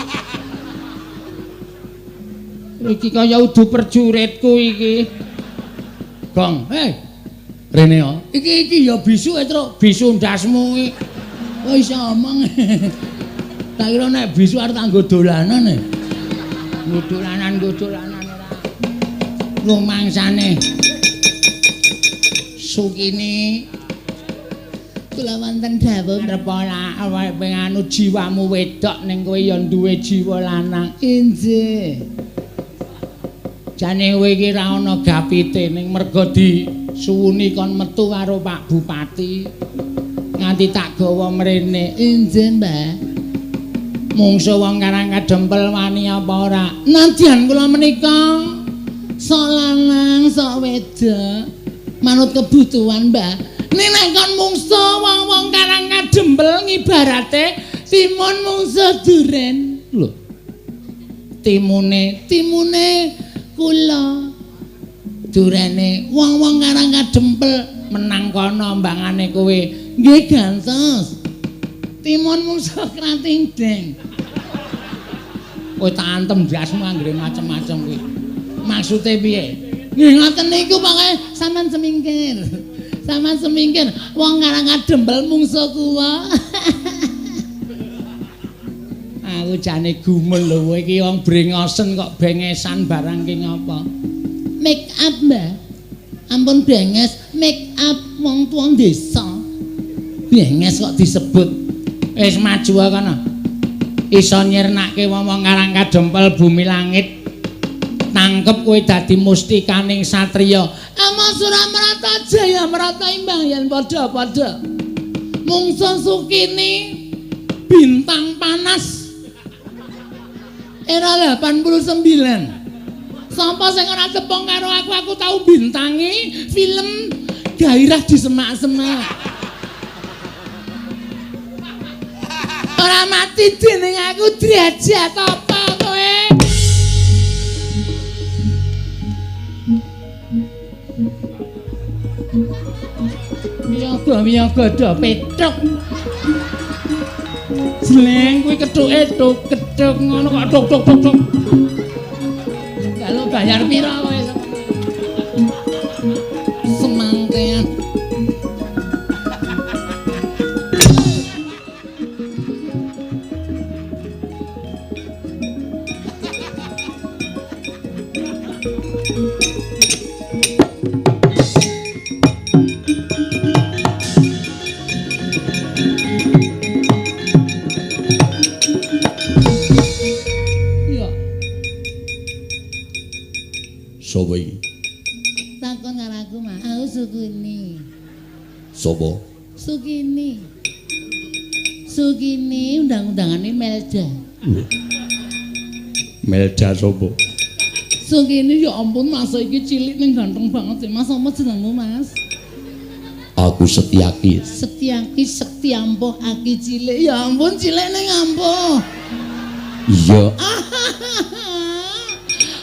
Speaker 1: Iki kaya udu perjuritku iki. Gong, hei.
Speaker 2: Rene ya.
Speaker 1: Iki iki ya bisu e, Truk. Bisu ndasmu iki. Oh iso omong. Tak kira nek bisu arep tak nggo dolanan e. Nggo dolanan ora. Rumangsane. Sukini Kula wonten dawuh nrepa awake anu jiwamu wedok ning kowe ya duwe jiwa lanang. Injih. Jane kowe iki ra ana gapite ning merga disuwuni kon metu karo Pak Bupati. Nganti tak gawa mrene. Injih, Mbah. Mungsuh wong Karang Kadempel wani apa ora? Nadyan kula menika sok lanang sok wedok manut kebutuhan, Mbah. Ning nek kon mungsuh wong-wong Karang Kadempel ngibarate timun mungsuh duren. Lho. Timune, timune kula. Durene wong-wong Karang Kadempel menang kono mbangane kowe. Nggih gantos. Timun mungsuh krating deng. Kowe tak antem ndasmu anggere macem-macem kuwi. Maksude piye? Nggih ngoten niku pokoke sampean semingkir. Sampean semingkir wong Karang Kadempel mungsuh kuwa. Aku jane gumel lho kowe iki wong brengosen kok bengesan barang ki ngapa? Make up, Mbah. Ampun benges, make up wong tuwa desa. Benges kok disebut. Wis maju kono. Iso nyirnake wong-wong Karang Kadempel bumi langit. Tangkep kowe dadi mustikaning satriya. Ama Suramrata Jaya Mrata imbang yen padha-padha. Mungsuh Sukini bintang panas. Era 89. Sapa sing ora tepung karo aku, aku tau bintangi film Gairah di Semak-semak. Ora mati dening aku derajat apa kowe? Miyaga-miyaga do petruk. Jleng kuwi kethuke tuk kethuk ngono kok tuk tuk tuk tuk. Kalau bayar pira kowe? Semangkean.
Speaker 2: Sopo iki?
Speaker 1: Takon karo aku, Mas. Aku Sukini.
Speaker 2: Sopo?
Speaker 1: Sukini. Sukini undang-undangane Melda.
Speaker 2: Melda sopo?
Speaker 1: Sukini ya ampun Mas iki cilik ning ganteng banget sih. Mas apa jenengmu, Mas?
Speaker 2: Aku Setyaki.
Speaker 1: Setyaki sekti ampuh aki cilik. Ya ampun cilik ning ampuh.
Speaker 2: Iya.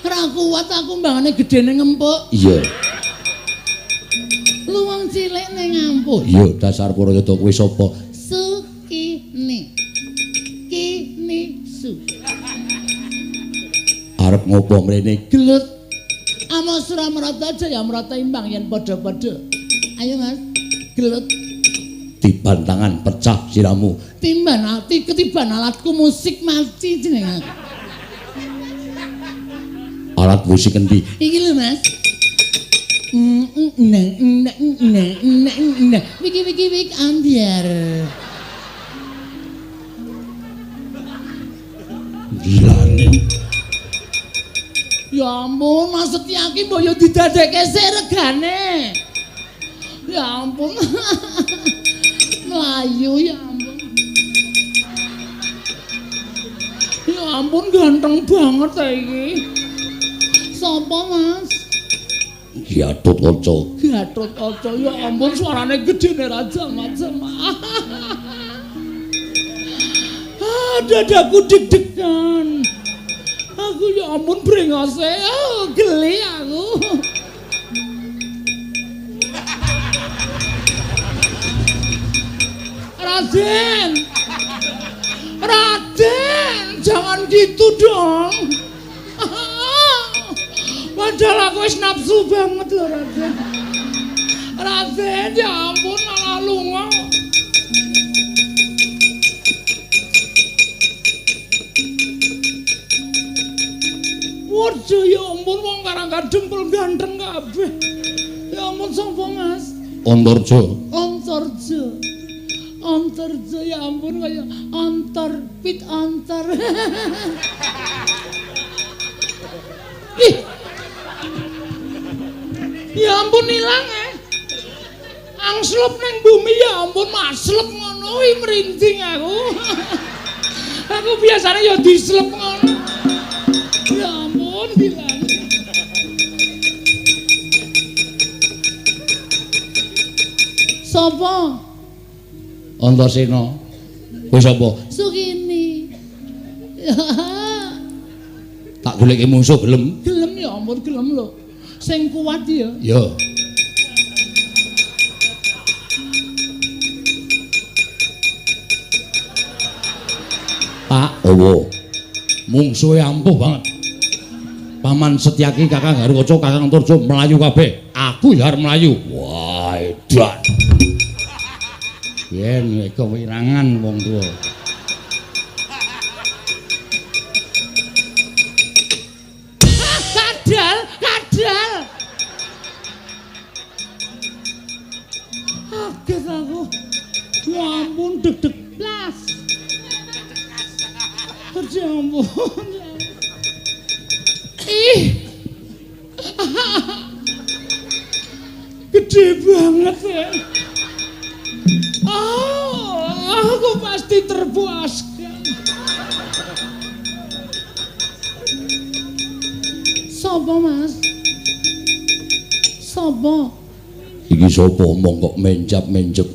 Speaker 1: Ora kuat aku mbangane gedene ngempuk.
Speaker 2: Iya.
Speaker 1: Lu wong cilik ning ampuh.
Speaker 2: Iya, dasar Purayada kowe sapa?
Speaker 1: Sukini. Kini su.
Speaker 2: Arep ngopo mrene?
Speaker 1: Gelut. Ama Suramrata Jaya Mrata imbang yen padha-padha. Ayo Mas, gelut.
Speaker 2: Tiban tangan pecah siramu.
Speaker 1: Timban ati ketiban alatku musik mati jeneng aku.
Speaker 2: Alat musik endi?
Speaker 1: Iki lho Mas. Wiki wiki wik ambiar.
Speaker 2: Gilane.
Speaker 1: Ya ampun, Mas Setyaki mbok yo didadekke sik regane. Ya ampun. Mlayu ya ampun. Ya ampun ganteng banget ta iki. Sapa, Mas?
Speaker 2: Gatotkaca.
Speaker 1: Gatotkaca. Ya ampun suarane gedene raja macam. Ah, dadaku deg-degan. Aku ya ampun brengose, oh, geli aku. Raden. Raden, jangan gitu dong. Padahal aku wis nafsu banget lho, Raden. Raden, ya ampun malah lunga. Waduh, ya ampun wong Karang Kadempel ganteng kabeh. Ya ampun sapa, Mas?
Speaker 2: Antarja.
Speaker 1: Antarja. Antarja ya ampun kaya antar pit antar. Ih. Ya ampun ilang eh. Angslup ning bumi ya ampun maslep ngono kuwi merinding aku. Aku biasanya ya dislep ngono. Ya ampun ilang. Sopo?
Speaker 2: Antasena. Kowe sapa?
Speaker 1: Sukini.
Speaker 2: Tak goleki mungsuh gelem?
Speaker 1: Gelem ya ampun gelem lho. Sing kuat ya.
Speaker 2: Ya. Pak, owo. Mungsuhe ampuh banget. Paman Setyaki, Kakang Garukaca, Kakang Antarja mlayu kabeh. Aku ya arep mlayu. Wah, edan. Yen kewirangan wong tuwa.
Speaker 1: Kadal, kadal. Kaget aku. Ya ampun deg-deg blas. Ya ampun. Ih. Gede banget ya. Oh, aku pasti terpuaskan. Sopo, Mas? Sopo?
Speaker 2: Iki sapa omong kok mencap-mencep?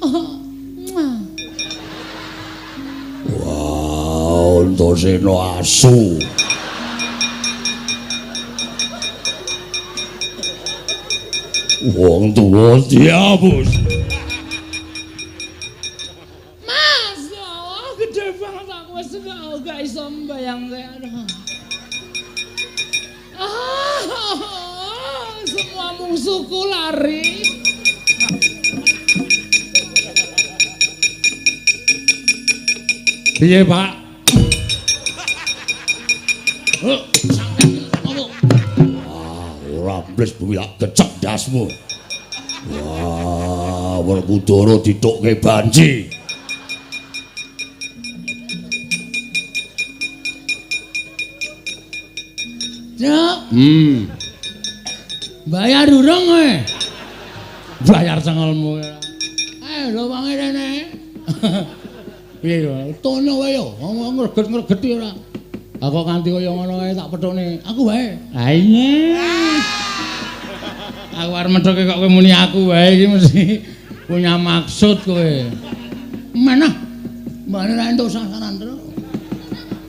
Speaker 1: Oh,
Speaker 2: wah, Antasena asu. Wong tuwa diapus.
Speaker 1: Mas, oh, gede banget aku wis gak iso mbayangke. Ah, semua musuhku lari.
Speaker 2: Piye, Pak? Wah, ora mbles bumi tak gecek ndasmu. Wah, Werkudara ditukke banci.
Speaker 1: Cuk. Bayar urung kowe?
Speaker 2: Bayar cengelmu.
Speaker 1: Lho wangi rene. Piye yo? Tono wae yo, ngomong ngreget-ngregeti ora.
Speaker 2: Aku kanthi kaya ngono kae tak pethukne.
Speaker 1: Aku wae.
Speaker 2: Ha iya. Aku arep methuke kok kowe muni aku wae iki mesti punya maksud kowe.
Speaker 1: Manah. Mbane ra entuk sasaran terus.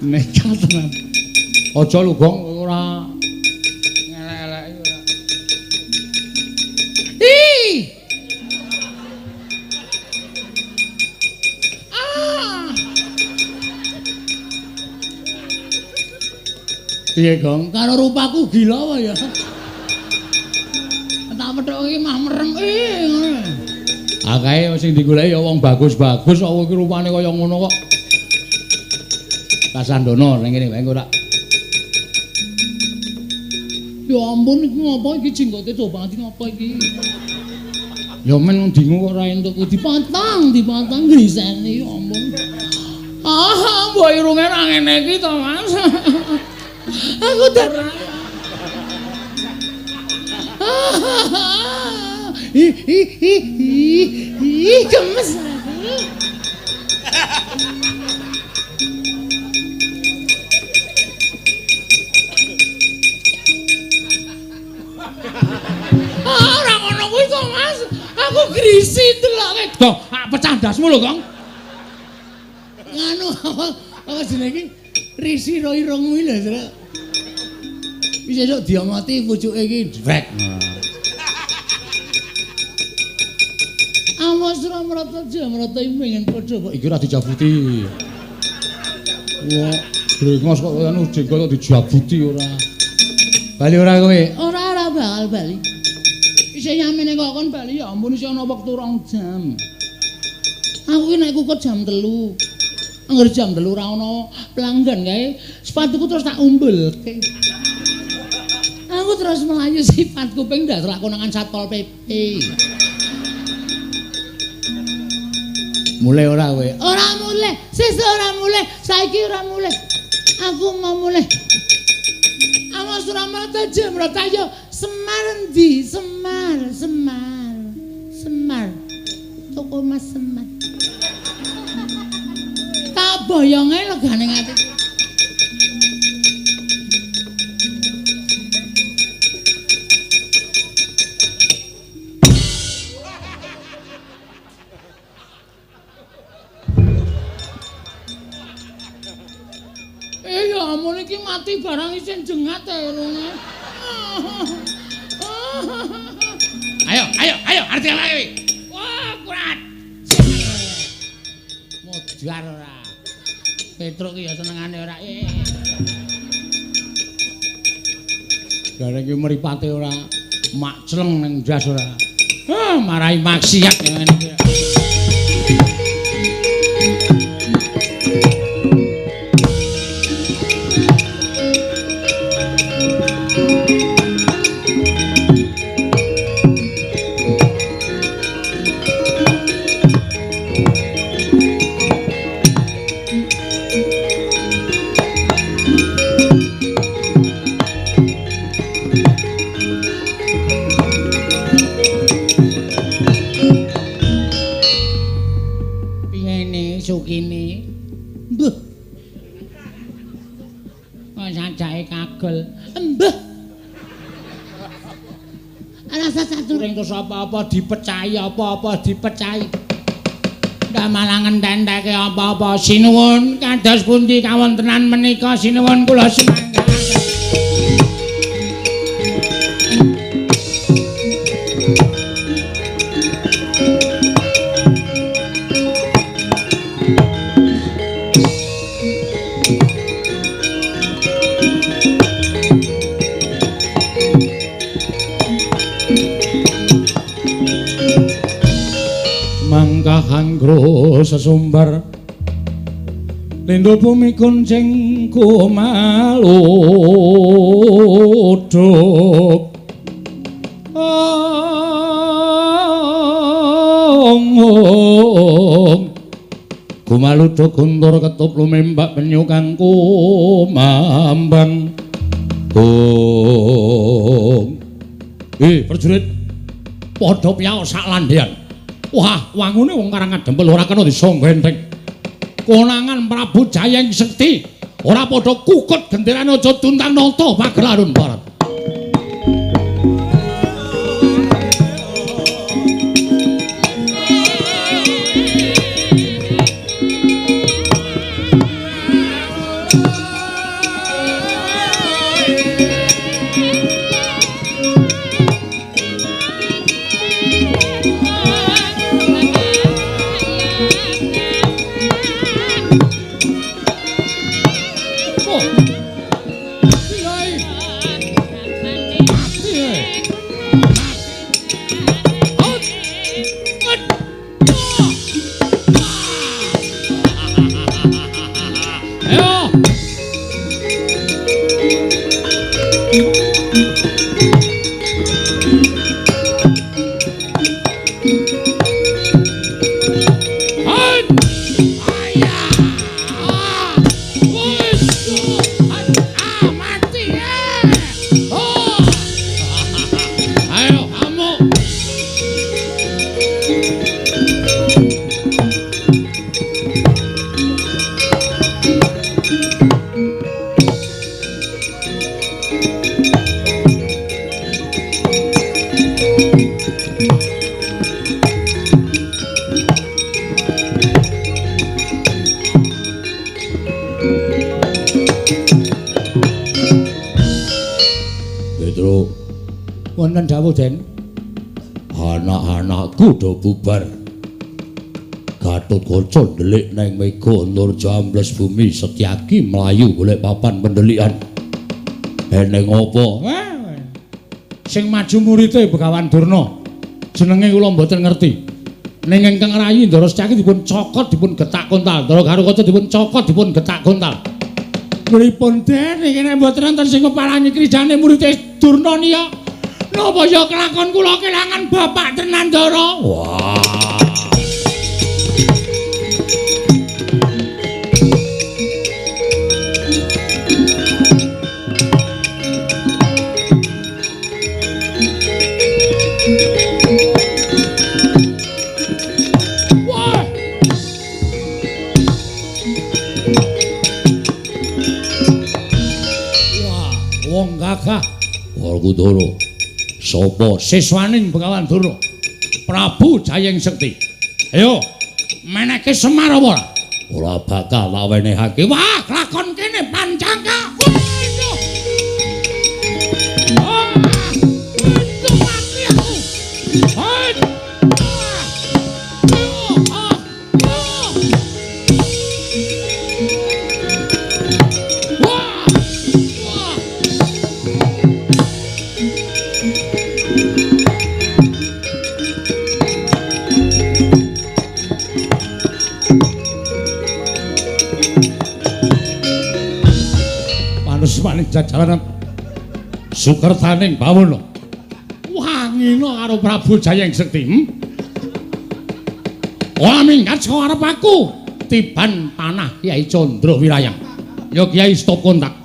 Speaker 2: Nekat tenan. Aja lho, Gong, ora ngelek-eleki ora.
Speaker 1: Ih. Ah.
Speaker 2: Piye, Gong?
Speaker 1: Karo rupaku gila apa ya? Tak methuke iki mah merem. Ngono.
Speaker 2: Akae sing digoleki ya wong bagus-bagus kok iki rupane kaya ngono kok. Kasandono ning kene wae ora.
Speaker 1: Ya ampun iki ngopo iki jenggote coba banget ngopo iki?
Speaker 2: Ya men dingu kok ora entuk
Speaker 1: dipotong, dipotong grisene ya ampun. Ah, mbok irunge ra ngene iki to, Mas. Aku darah. Ih ih ih ih gemes aku. Ah, ora ngono kuwi to, Mas. Aku grisi deloke.
Speaker 2: Toh, pecah ndasmu lho, Kong.
Speaker 1: Nganu apa jenenge iki? Risi ro irung kuwi lho, Srek. Wis esuk diomoti pucuke iki drek. Awas ora mrata jamrata iki pengen padha kok
Speaker 2: iki ora dijabuti. Wah, brengos kok anu jenggot kok dijabuti ora. Bali ora kowe?
Speaker 1: Ora ora bakal bali. Isih yamene kok kon bali ya ampun isih ana wektu 2 jam. Aku ki nek kukut jam 3. Angger jam 3 ora ana pelanggan kae, sepatuku terus tak umbulke. Aku terus melayu sifat kuping ndas lakonangan Satpol PP. Mulih ora kowe? Ora mulih, sesuk ora mulih, saiki ora mulih. Aku mau mulih. Awas Suramarta Jemrata yo Semar endi? Semar, Semar. Semar. Toko Mas Semar. Tak boyonge legane ati. Ya ampun iki mati barang isin jengat irunge.
Speaker 2: Ayo, ayo, ayo, arti lagi.
Speaker 1: Wah, kurat. Modar ora. Petruk ki ya senengane ora. Gareng ki mripate ora makcleng ning ndas ora. Hah, marai maksiat ngene iki. Sukini. Mbah. Kok sajake kagel. Mbah. Rasa saturing terus apa-apa dipecahi, apa-apa dipecahi. Ndak malah ngententeke apa-apa. Sinuwun kados pundi kawontenan menika sinuwun kula sumangga.
Speaker 2: Mangkahangro sesumbar lindhu bumi kuncing kumaluduk ong kumaluduk guntur ketup lumembak penyu kang kumambang. Ong prajurit padha piyaos sak landhean. Wah, wangune wong Karang Adempel ora kena disangga enteng. Konangan Prabu Jayeng Sekti ora padha kukut genderane aja tuntang nata pagelaran barat.
Speaker 1: Wonten dawuh, Den.
Speaker 2: Anak-anakku do bubar. Gatotkaca ndelik neng mega nur jambles bumi Setyaki mlayu golek papan pendelikan. Eneng apa?
Speaker 1: Sing maju murite Begawan Durna. Jenenge kula mboten ngerti. Ning ingkang rayi Ndara Setyaki dipun cokot dipun getak kontal. Ndara Garukaca dipun cokot dipun getak kontal. Pripun Den iki nek mboten wonten sing keparangi krijane murite Durna niya. Napa ya kelakon kula kelangan bapak tenan Ndara?
Speaker 2: Wah.
Speaker 1: Wong gagah Werkudara. Sapa siswaning Begawan Durna? Prabu Jayeng Sekti. Ayo, meneke Semar apa ora? Ora bakal tak wenehake. Wah, lakon kene pancangka. Ah, itu mati aku. Manusmaning jajaran sukertaning bawana. Wangina karo Prabu Jayeng Sekti. Ora minggat saka arep aku. Tiban panah Kyai Candra Wirayang. Ya Kyai stop kontak.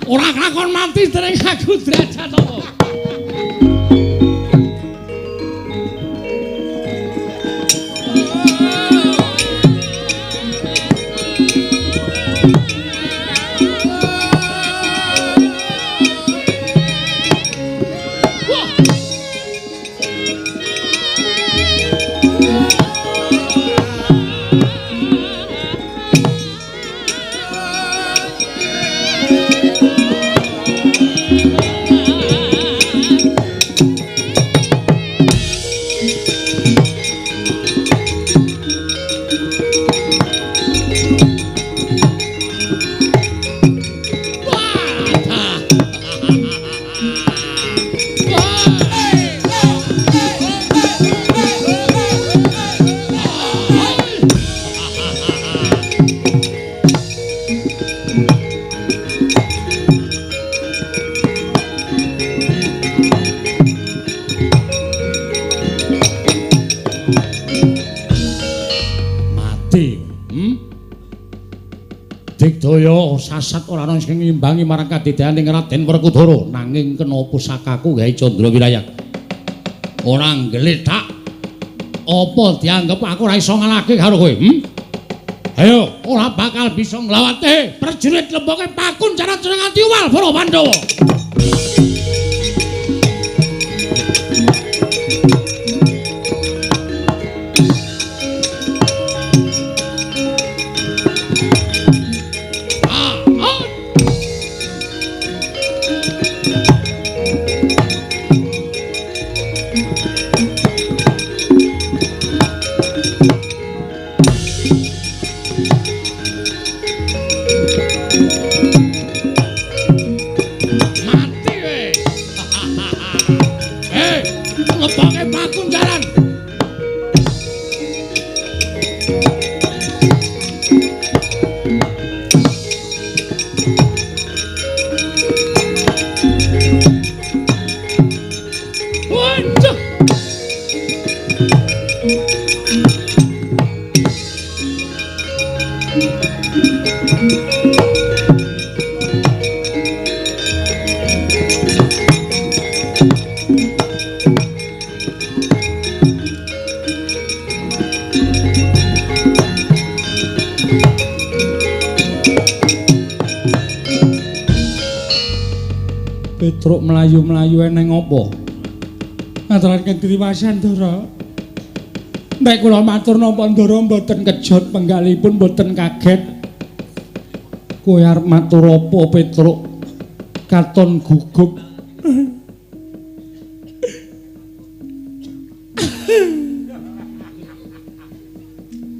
Speaker 1: Ora kelakon mati dening aku derajat apa. Digdaya sasat ora ana sing ngimbangi marang kadidyaning Raden Werkudara, nanging kena pusakaku Kyai Candra Wirayang. Ora nggletak. Apa dianggep aku ora iso ngalahke karo kowe? Ayo, ora bakal bisa nglawate. Prajurit lemboke pakun jaran nganti uwal para Pandhawa.
Speaker 4: Petruk mlayu-mlayu eneng apa? Ngaturaken kriwasan Ndara. Nek kula matur napa Ndara mboten kejot penggalipun mboten kaget. Kowe arep matur apa Petruk? Katon gugup.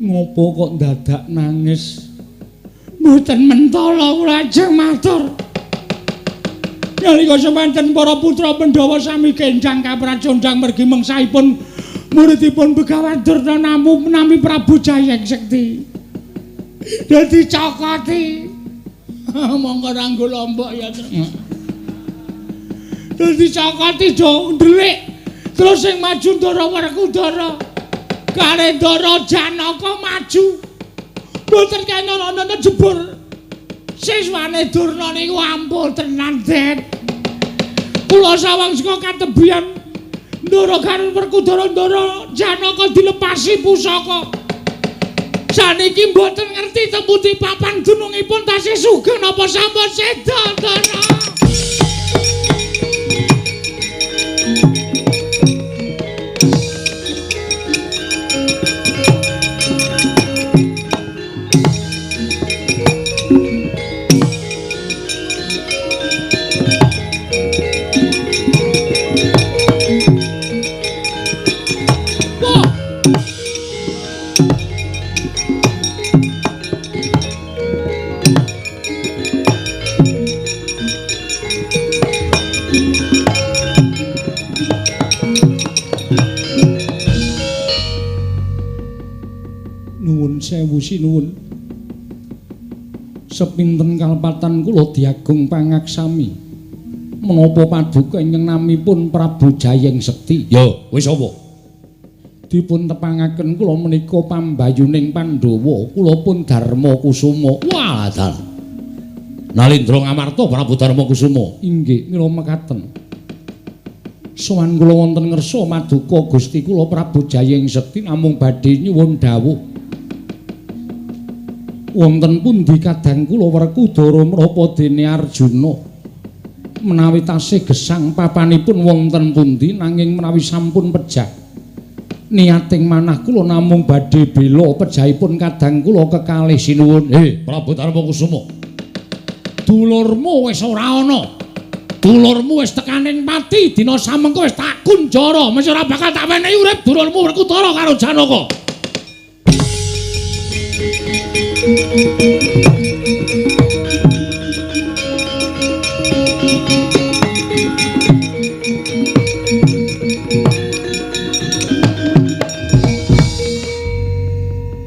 Speaker 4: Ngopo kok dadak nangis? Mboten mentala kula ajeng matur. Nalika semanten para putra Pandhawa sami kenjang kapracondang mergi mengsahipun muridipun Begawan Durna namu nami Prabu Jayeng Sekti. Dadi cokoti. Monggo ranggo lombok ya. Dadi cokoti do ndelik. Terus sing maju Ndara Werkudara. Kare Ndara Janaka maju. Mboten kena ana jebur. Siswane Durna niku ampun tenan, Det. Kula sawang saka katebian Ndara karo Werkudara Ndara Janaka dilepasi pusaka.
Speaker 1: Saniki mboten ngerti teng pundi papan dunungipun tasih sugeng napa sampun seda, Ndara. Nuwun sewu sinuwun. Sepinten kalepatan kula diagung pangaksami. Menapa paduka ingkang namipun Prabu Jayeng Sekti?
Speaker 2: Ya, wis apa?
Speaker 1: Dipun tepangaken kula menika pambayuning Pandhawa, kula pun Darma Kusuma.
Speaker 2: Wah, dalah. Nalindra Ngamarta Prabu Darma Kusuma.
Speaker 1: Inggih, mila mekaten. Sowan kula wonten ngersa maduka Gusti kula Prabu Jayeng Sekti namung badhe nyuwun dawuh. Wonten pundi kadang kula Werkudara menapa dene Arjuna? Menawi tasih gesang papanipun wonten pundi nanging menawi sampun pejah niating manah kula namung badhe bela pejahipun kadang kula kekalih sinuwun.
Speaker 2: Prabu Darma Kusuma, dulurmu wis ora ana. Dulurmu wis tekaning pati dina samengko wis tak kunjara, mesti ora bakal tak wenehi urip dulurmu Werkudara karo Janaka.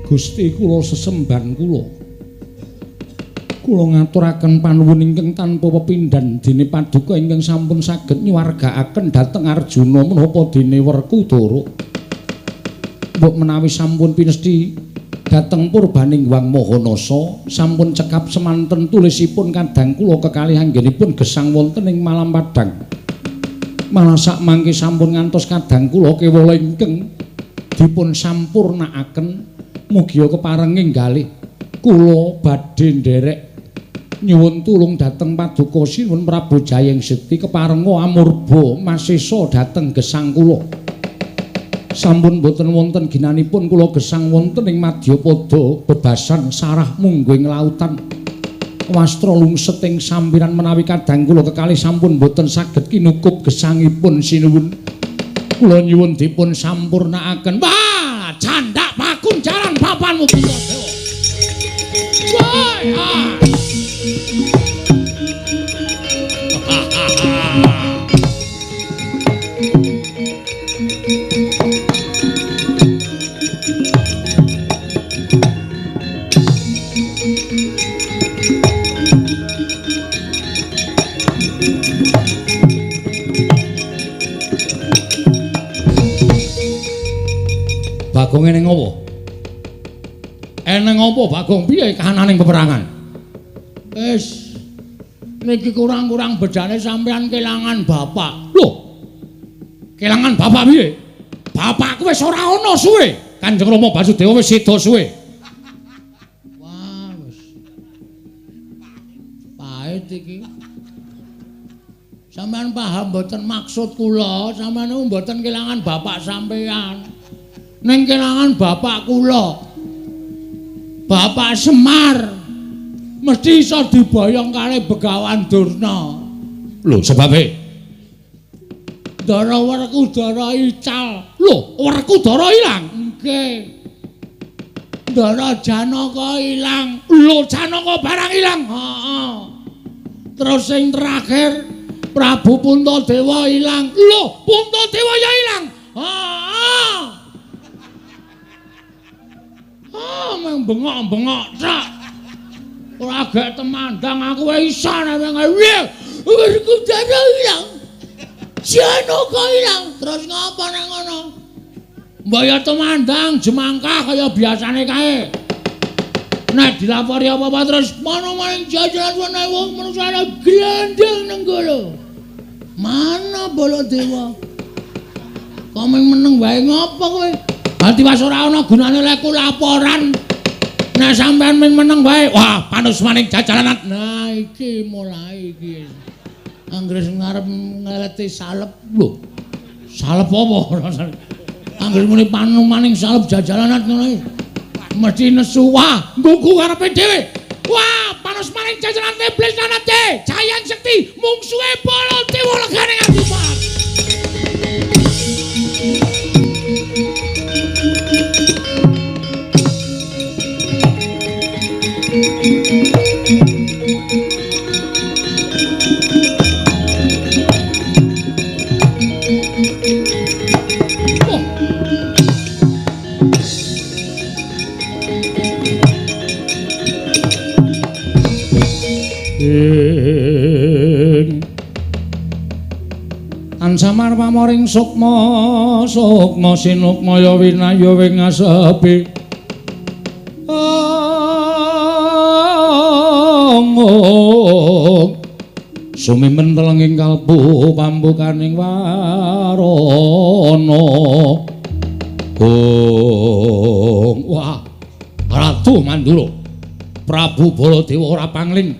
Speaker 1: Gusti kula sesembahan kula. Kula ngaturaken panuwun ingkang tanpa pepindhan dene paduka ingkang sampun saged nyuwargaaken dhateng Arjuna menapa dene Werkudara. Mbok menawi sampun pinesti dhateng purbaning Hyang Mahanasa sampun cekap semanten tulisipun kadang kula kekalih anggenipun gesang wonten ing Malam Padang. Malah sak mangke sampun ngantos kadang kula kewala ingkang dipun sampurnaaken mugia keparenging galih kula badhe nderek nyuwun tulung dhateng paduka sinuwun Prabu Jayeng Sekti keparenga amurba masesa dhateng gesang kula. Sampun boten wonten ginanipun kula gesang wonten ing madyapada bebasan sarah mungguing lautan. Wastra lungset ing sampiran menawi kadang kula kekalih sampun boten saged kinukup gesangipun sinuwun. Kula nyuwun dipun sampurnaaken.
Speaker 2: Wah, candak pakunjaran papanmu Puntadewa. Wah, ah. Bagong eneng apa? Eneng apa Bagong? Piye kahananing peperangan? Wis niki kurang-kurang bedane sampean kelangan bapak. Lho. Kelangan bapak piye? Bapakku wis ora ana suwe. Kanjeng Rama Basudewa wis seda suwe. Wah, wis. Pahit iki. Sampean paham mboten maksud kula? Sampean niku mboten kelangan bapak sampean. Ning kelangan bapak kula. Bapak Semar mesti iso diboyong kali Begawan Durna. Lho, sebabe? Ndara Werkudara ical. Lho, Werkudara ilang? Nggih. Ndara Janaka ilang. Lho, Janaka barang ilang. Heeh. Terus sing terakhir Prabu Puntadewa ilang. Lho, Puntadewa ya ilang. Heeh. Ah, meng bengok-bengok tok. Ora gek temandang aku wae iso nek Werkudara ilang. Janaka ilang. Terus ngapa nang ngono? Mbok ya temandang jemangkah kaya biasane kae. Nek dilapori apa-apa terus mana maning jajaran ana wong manusane glendeng nenggala. Mana Baladewa? Kok meng meneng wae ngapa kowe? Ati was ora ana gunane lek laporan.
Speaker 1: Nek sampean men meneng wae, wah panusmaning jajaran. Nah iki mulai iki. Anggere sing arep ngeleti salep lho. Salep apa? Anggere muni panumaning salep jajaran ngono iki. Mesti nesu. Wah, nggugu karepe dhewe. Wah, panusmaning jajaran iblis lanate, Jayang Sekti mungsuhe Baladewa legane nganti pat.
Speaker 2: Ansamar pamoring sukma sukma sinukmaya winaya wing asepi ong sumimen telenging kalbu pambukaning warana. Ong wah Ratu Mandura Prabu Baladewa ora pangling.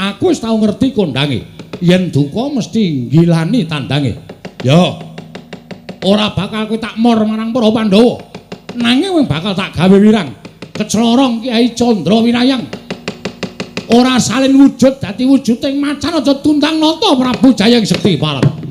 Speaker 2: Aku wis tau ngerti kondange yen duka mesti nggilani tandange. Ya ora bakal kowe tak mor marang para Pandhawa, nanging kowe bakal tak gawe wirang kecelorong Kyai Candra Winayang. Ora salin wujud dadi wujuding macan aja tundang nata Prabu Jayeng Sekti Parang.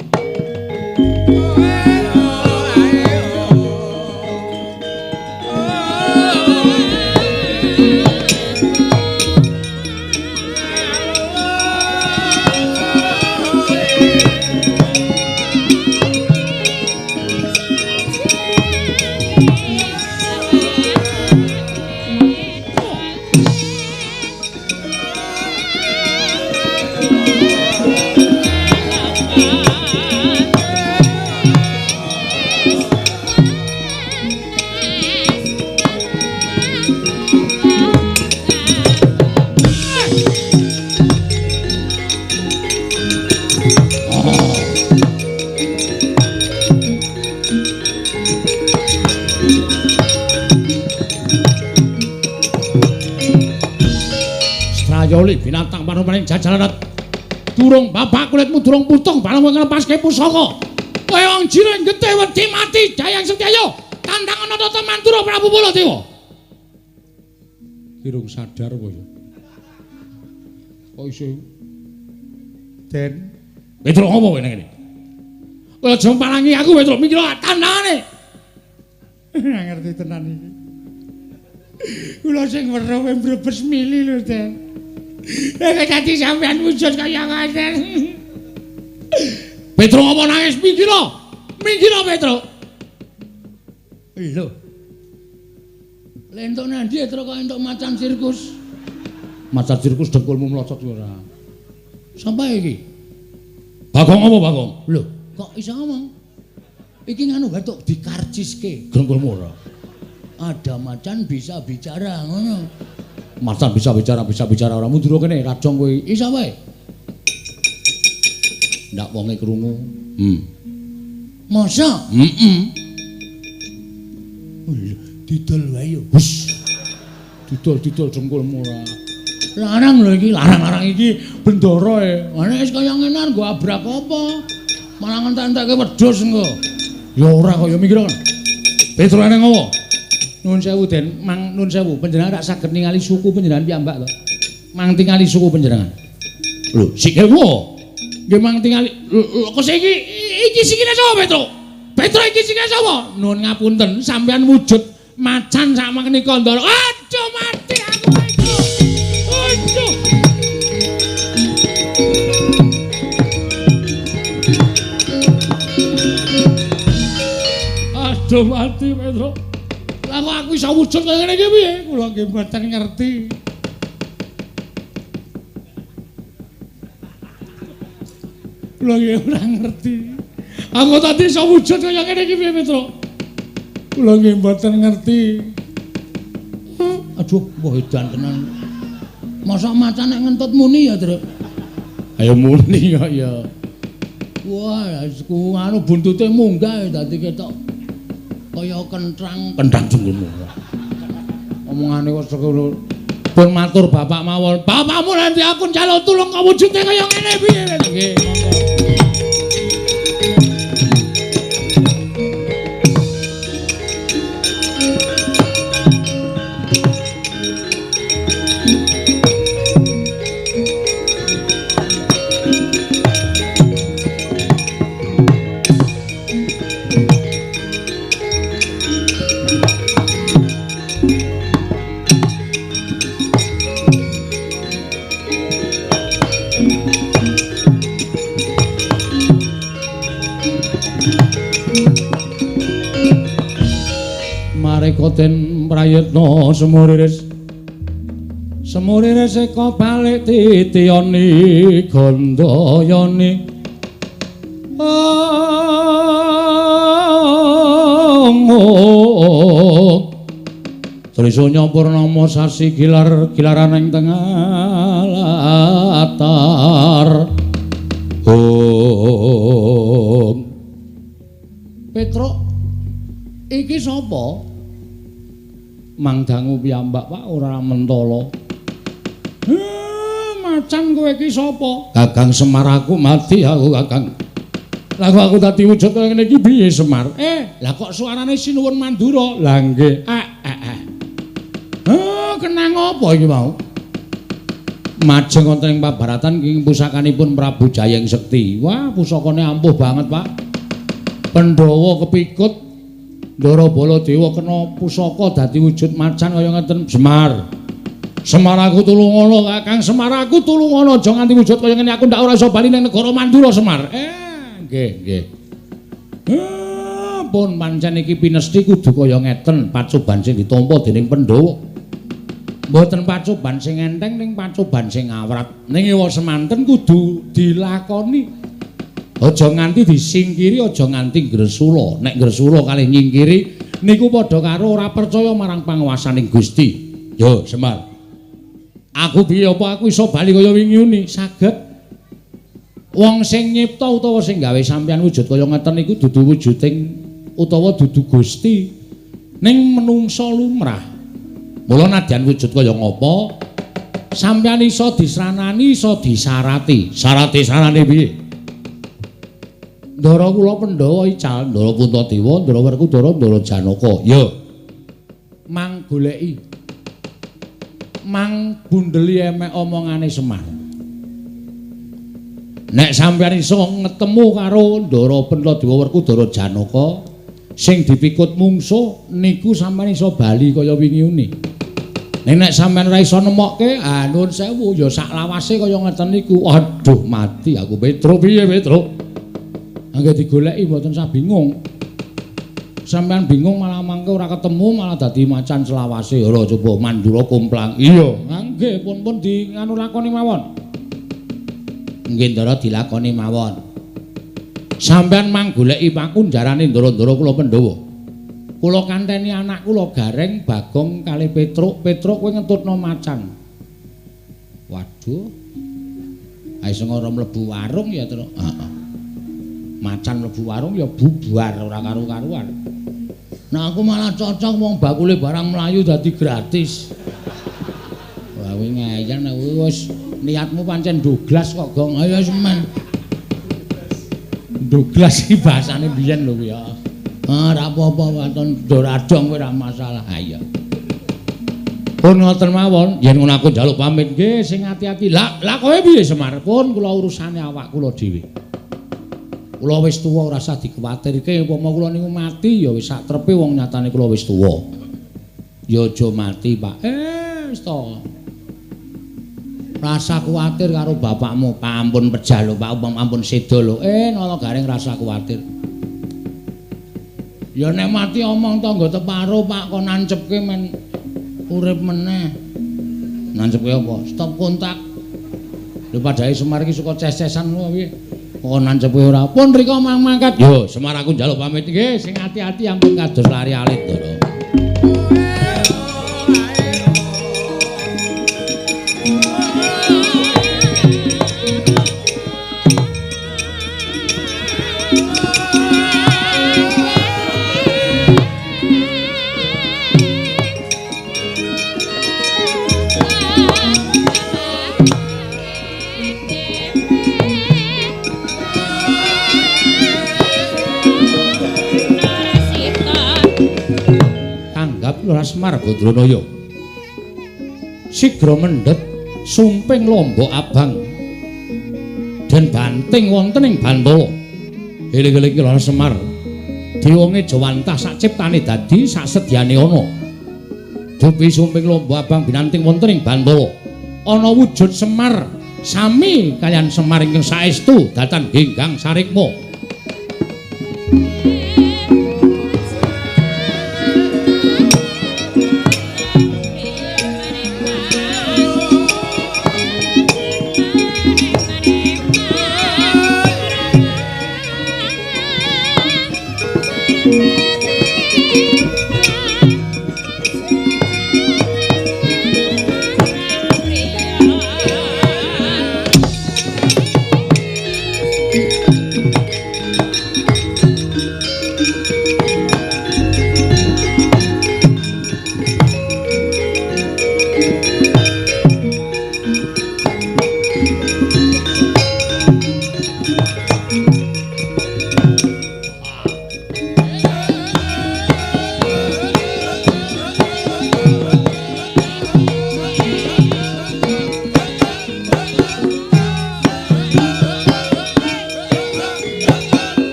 Speaker 2: Strayoli binatang panumaning jajaran durung bapak kulitmu durung putung bareng kowe nglepaske pusaka. Kowe wong jiring getih wedi mati Jayang Sekti ayo tandang ana tata Mandura Prabu Baladewa. Kirung sadar kowe. Kok iso Den Petro ngopo kowe nang kene? Kowe aja palangi aku Petro mikir tandangane.
Speaker 4: Ora ngerti tenan iki. Kula sing weruh kowe mbrebes mili lho, Den. Nek dadi sampean wujud kaya ngoten.
Speaker 1: Petro apa nangis minggir? Minggir Petro. Lho. Lentuk nandi Petro kok entuk macan sirkus.
Speaker 2: Macan sirkus dengkulmu mlocot ora.
Speaker 1: Sapa iki?
Speaker 2: Bagong apa Bagong?
Speaker 1: Lho, kok iso ngomong? Iki nganu batuk dikarciske.
Speaker 2: Dengkulmu ora.
Speaker 1: Ada macan bisa bicara ngono.
Speaker 2: Macan bisa bicara ora mundur kene rajong kowe
Speaker 1: iso wae.
Speaker 2: Ndak wonge krungu.
Speaker 1: Masa?
Speaker 2: Heeh.
Speaker 1: Didol wae yo.
Speaker 2: Hus. Didol-didol dengkulmu ora.
Speaker 1: Larang lho iki, larang-larang iki bendara e. Nek wis kaya ngene nggo abrak apa? Malah ngentek-entekke wedhus engko.
Speaker 2: Ya ora kaya mikir kan. Petro eneng apa?
Speaker 1: Nuwun sewu Den, mang nuwun sewu, panjenengan rak saged ningali suku panjenengan piyambak to. Mang tingali suku panjenengan.
Speaker 2: Lho, sikilmu.
Speaker 1: Nggih mang tingali. Lho, kok iki iki sikile sapa Petro? Petro iki sikile sapa? Nuwun ngapunten, sampean wujud macan sak menika Ndara. Aduh mati aku Petro. Aduh. Aduh mati Petro. Lah kok aku iso wujud kaya ngene iki piye? Kula nggih mboten ngerti. Kula nggih ora ngerti. Aku tadi iso wujud kaya ngene iki piye, Petro? Kula nggih mboten ngerti. Aduh, wah edan tenan. Mosok macan nek ngentut muni ya, Truk?
Speaker 2: Ayo muni kok ya.
Speaker 1: Wah, ku anu buntute munggah dadi ketok kaya kentrang.
Speaker 2: Kentrang jengkulmu.
Speaker 1: Omongane kok ngono. Pun matur bapak mawon. Bapakmu nanti aku njaluk tulung kok wujude kaya ngene piye? Nggih, monggo. Den prayitna semuriris semuriris eka balik titiyani gandayani Trisanya purnama sasi gilar gilaran ing tengah latar. Om Petruk iki sapa? Mang dangu piyambak Pak ora mentala. Macan kowe iki sapa? Kakang Semar aku mati aku Kakang. Lah kok aku dadi wujud kaya ngene iki piye Semar? Lah kok suarane Sinuwun Mandura? Lah nggih. Kenang apa iki mau? Majeng wonten ing pabaratan ing pusakanipun Prabu Jayeng Sekti. Wah, pusakane ampuh banget, Pak. Pandhawa kepikut Ndara Baladewa kena pusaka dadi wujud macan kaya ngeten. Semar. Semar aku tulungono, Kakang Semar aku tulungono, aja nganti wujud kaya ngene aku ndak ora iso bali ning negara Mandura Semar. Nggih, nggih. Pun pancen iki pinesti kudu kaya ngeten, pacoban sing ditampa dening Pandhawa. Mboten pacoban sing enteng ning pacoban sing awrat. Ning ewa semanten kudu dilakoni. Aja nganti disingkiri, aja nganti gresula. Nek gresula kalih nyingkiri niku padha karo ora percaya marang panguwasaning Gusti. Yo, Semar. Aku piye apa aku iso bali kaya wingi uni? Saged. Wong sing nyipta utawa sing gawe sampeyan wujud kaya ngeten niku dudu wujuding utawa dudu Gusti. Ning menungsa lumrah. Mula nadyan wujud kaya ngapa, sampeyan iso disranani, iso disarati. Sarate sarane piye? Ndara kula Pandhawa ical, Ndara Puntadewa, Ndara Werkudara, Ndara Janaka. Ya. Mang goleki. Mang bundeli emek omongane Semar. Nek sampeyan iso ngetemu karo Ndara Puntadewa, Werkudara, Janaka sing dipikut mungsuh niku sampeyan iso bali kaya wingi uni. Nek sampeyan ora iso nemokke, ah nuwun sewu ya sak lawase kaya ngeten niku. Aduh mati aku Petruk piye Petruk? Angge digoleki mboten sah bingung. Sampeyan bingung malah mangke ora ketemu malah dadi macan selawase. Ora coba Mandura komplang. Iya, nggih pun-pun di nganu lakoni mawon. Nggih Ndara dilakoni mawon. Sampeyan mang goleki pakunjarane ndara-ndara kula Pandhawa. Kula kanteni anak kula Gareng, Bagong kalih Petruk. Petruk kowe ngentutno macan. Waduh. Ae sing ora mlebu warung ya, Truk. Heeh. Macan mlebu warung ya bubar ora karu-karuan. Nah aku malah cocok wong bakule barang mlayu dadi gratis. Wah kowe ngeyel nek wis niatmu pancen Douglas kok, Gong. Ayo semen. Douglas iki bahasane biyen lho kuwi ya. Ah ora apa-apa waton doradong kowe ora masalah. Ha iya. Pun ngoten mawon, yen ngono aku njaluk pamit nggih sing ati-ati. Lah, lah kowe piye Semar? Pun kula urusane awak kula dhewe. Kula wis tuwa ora usah dikuwatirke, upama kula niku mati ya wis sak trepe wong nyatane kula wis tuwa. Ya aja mati, Pak. Wis to. Rasa kuwatir karo bapakmu, ampun pejah lho, Pak, ampun seda lho. Nala Gareng rasa kuwatir. Ya nek mati omong tangga teparo, Pak, kon nancepke men urip meneh. Nancepke apa? Stop kontak. Lho padhae Semar iki suka ces-cesan ngono piye? Kok nancepe ora. Pun rika mang mangkat. Yo, Semar aku njaluk pamit nggih, sing ati-ati ampun kados lari alit, Ndara.
Speaker 2: Lurah Semar Badranaya. Sigra mendhet sumping lombok abang den banting wonten ing Bantala. Eling-eling Ki Lurah Semar. Dewa ngejawantah sak ciptane dadi sak sedyane ana. Dupi sumping lombok abang binanting wonten ing Bantala. Ana wujud Semar sami kaliyan Semar ingkang saestu datan genggang sarikma.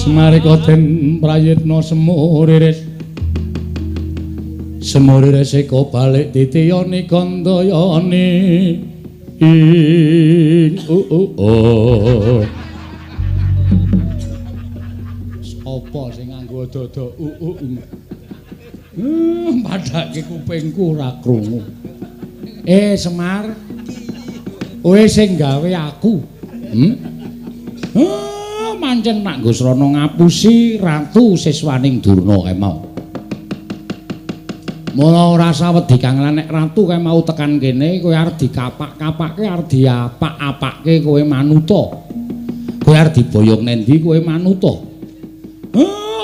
Speaker 2: Semarika den prayitna semuriris. Semuriris eka balik titiyani kandayani. Ing u. Sapa sing nganggo dada u. Padake kupingku ora krungu. Semar. Kowe sing gawe aku. Pancen nak nggo srana ngapusi ratu siswaning Durna kae mau. Mula ora sawedi kang lan nek ratu kae mau tekan kene kowe arep dikapak-kapake, arep diapak-apake kowe manuta. Kowe arep diboyong nendi kowe manuta.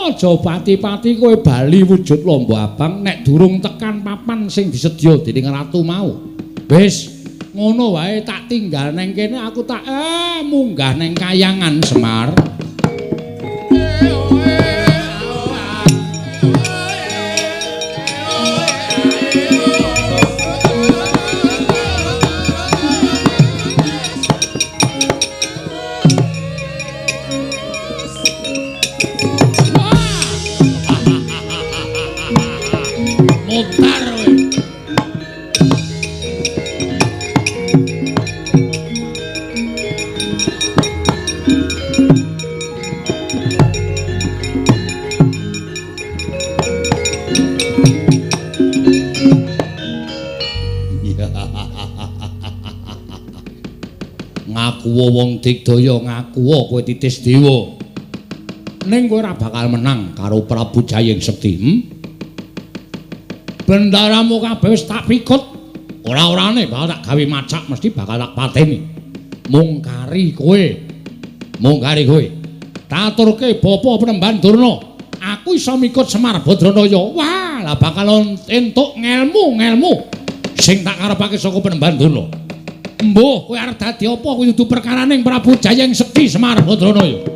Speaker 2: Aja pati-pati kowe bali wujud lombok abang nek durung tekan papan sing disedya dening ratu mau. Wis ngono wae tak tinggal neng kene aku tak munggah neng kayangan Semar. Mutar kowe. Ngaku wong digdaya, ngaku kowe titis dewa. Ning kowe ora bakal menang karo Prabu Jayeng Sekti. Bendaramu kabeh wis tak pikut. Ora-orane bakal tak gawe macak, mesti bakal tak pateni. Mung kari kowe. Mung kari kowe. Taturke bapa Penemban Durna. Aku iso mikut Semar Badranaya. Wah, lah bakal entuk ngelmu-ngelmu sing tak karepake saka Penemban Durna. Mbuh, kowe arep dadi apa kuwi dudu perkaraning Prabu Jayeng Sekti Semar Badranaya.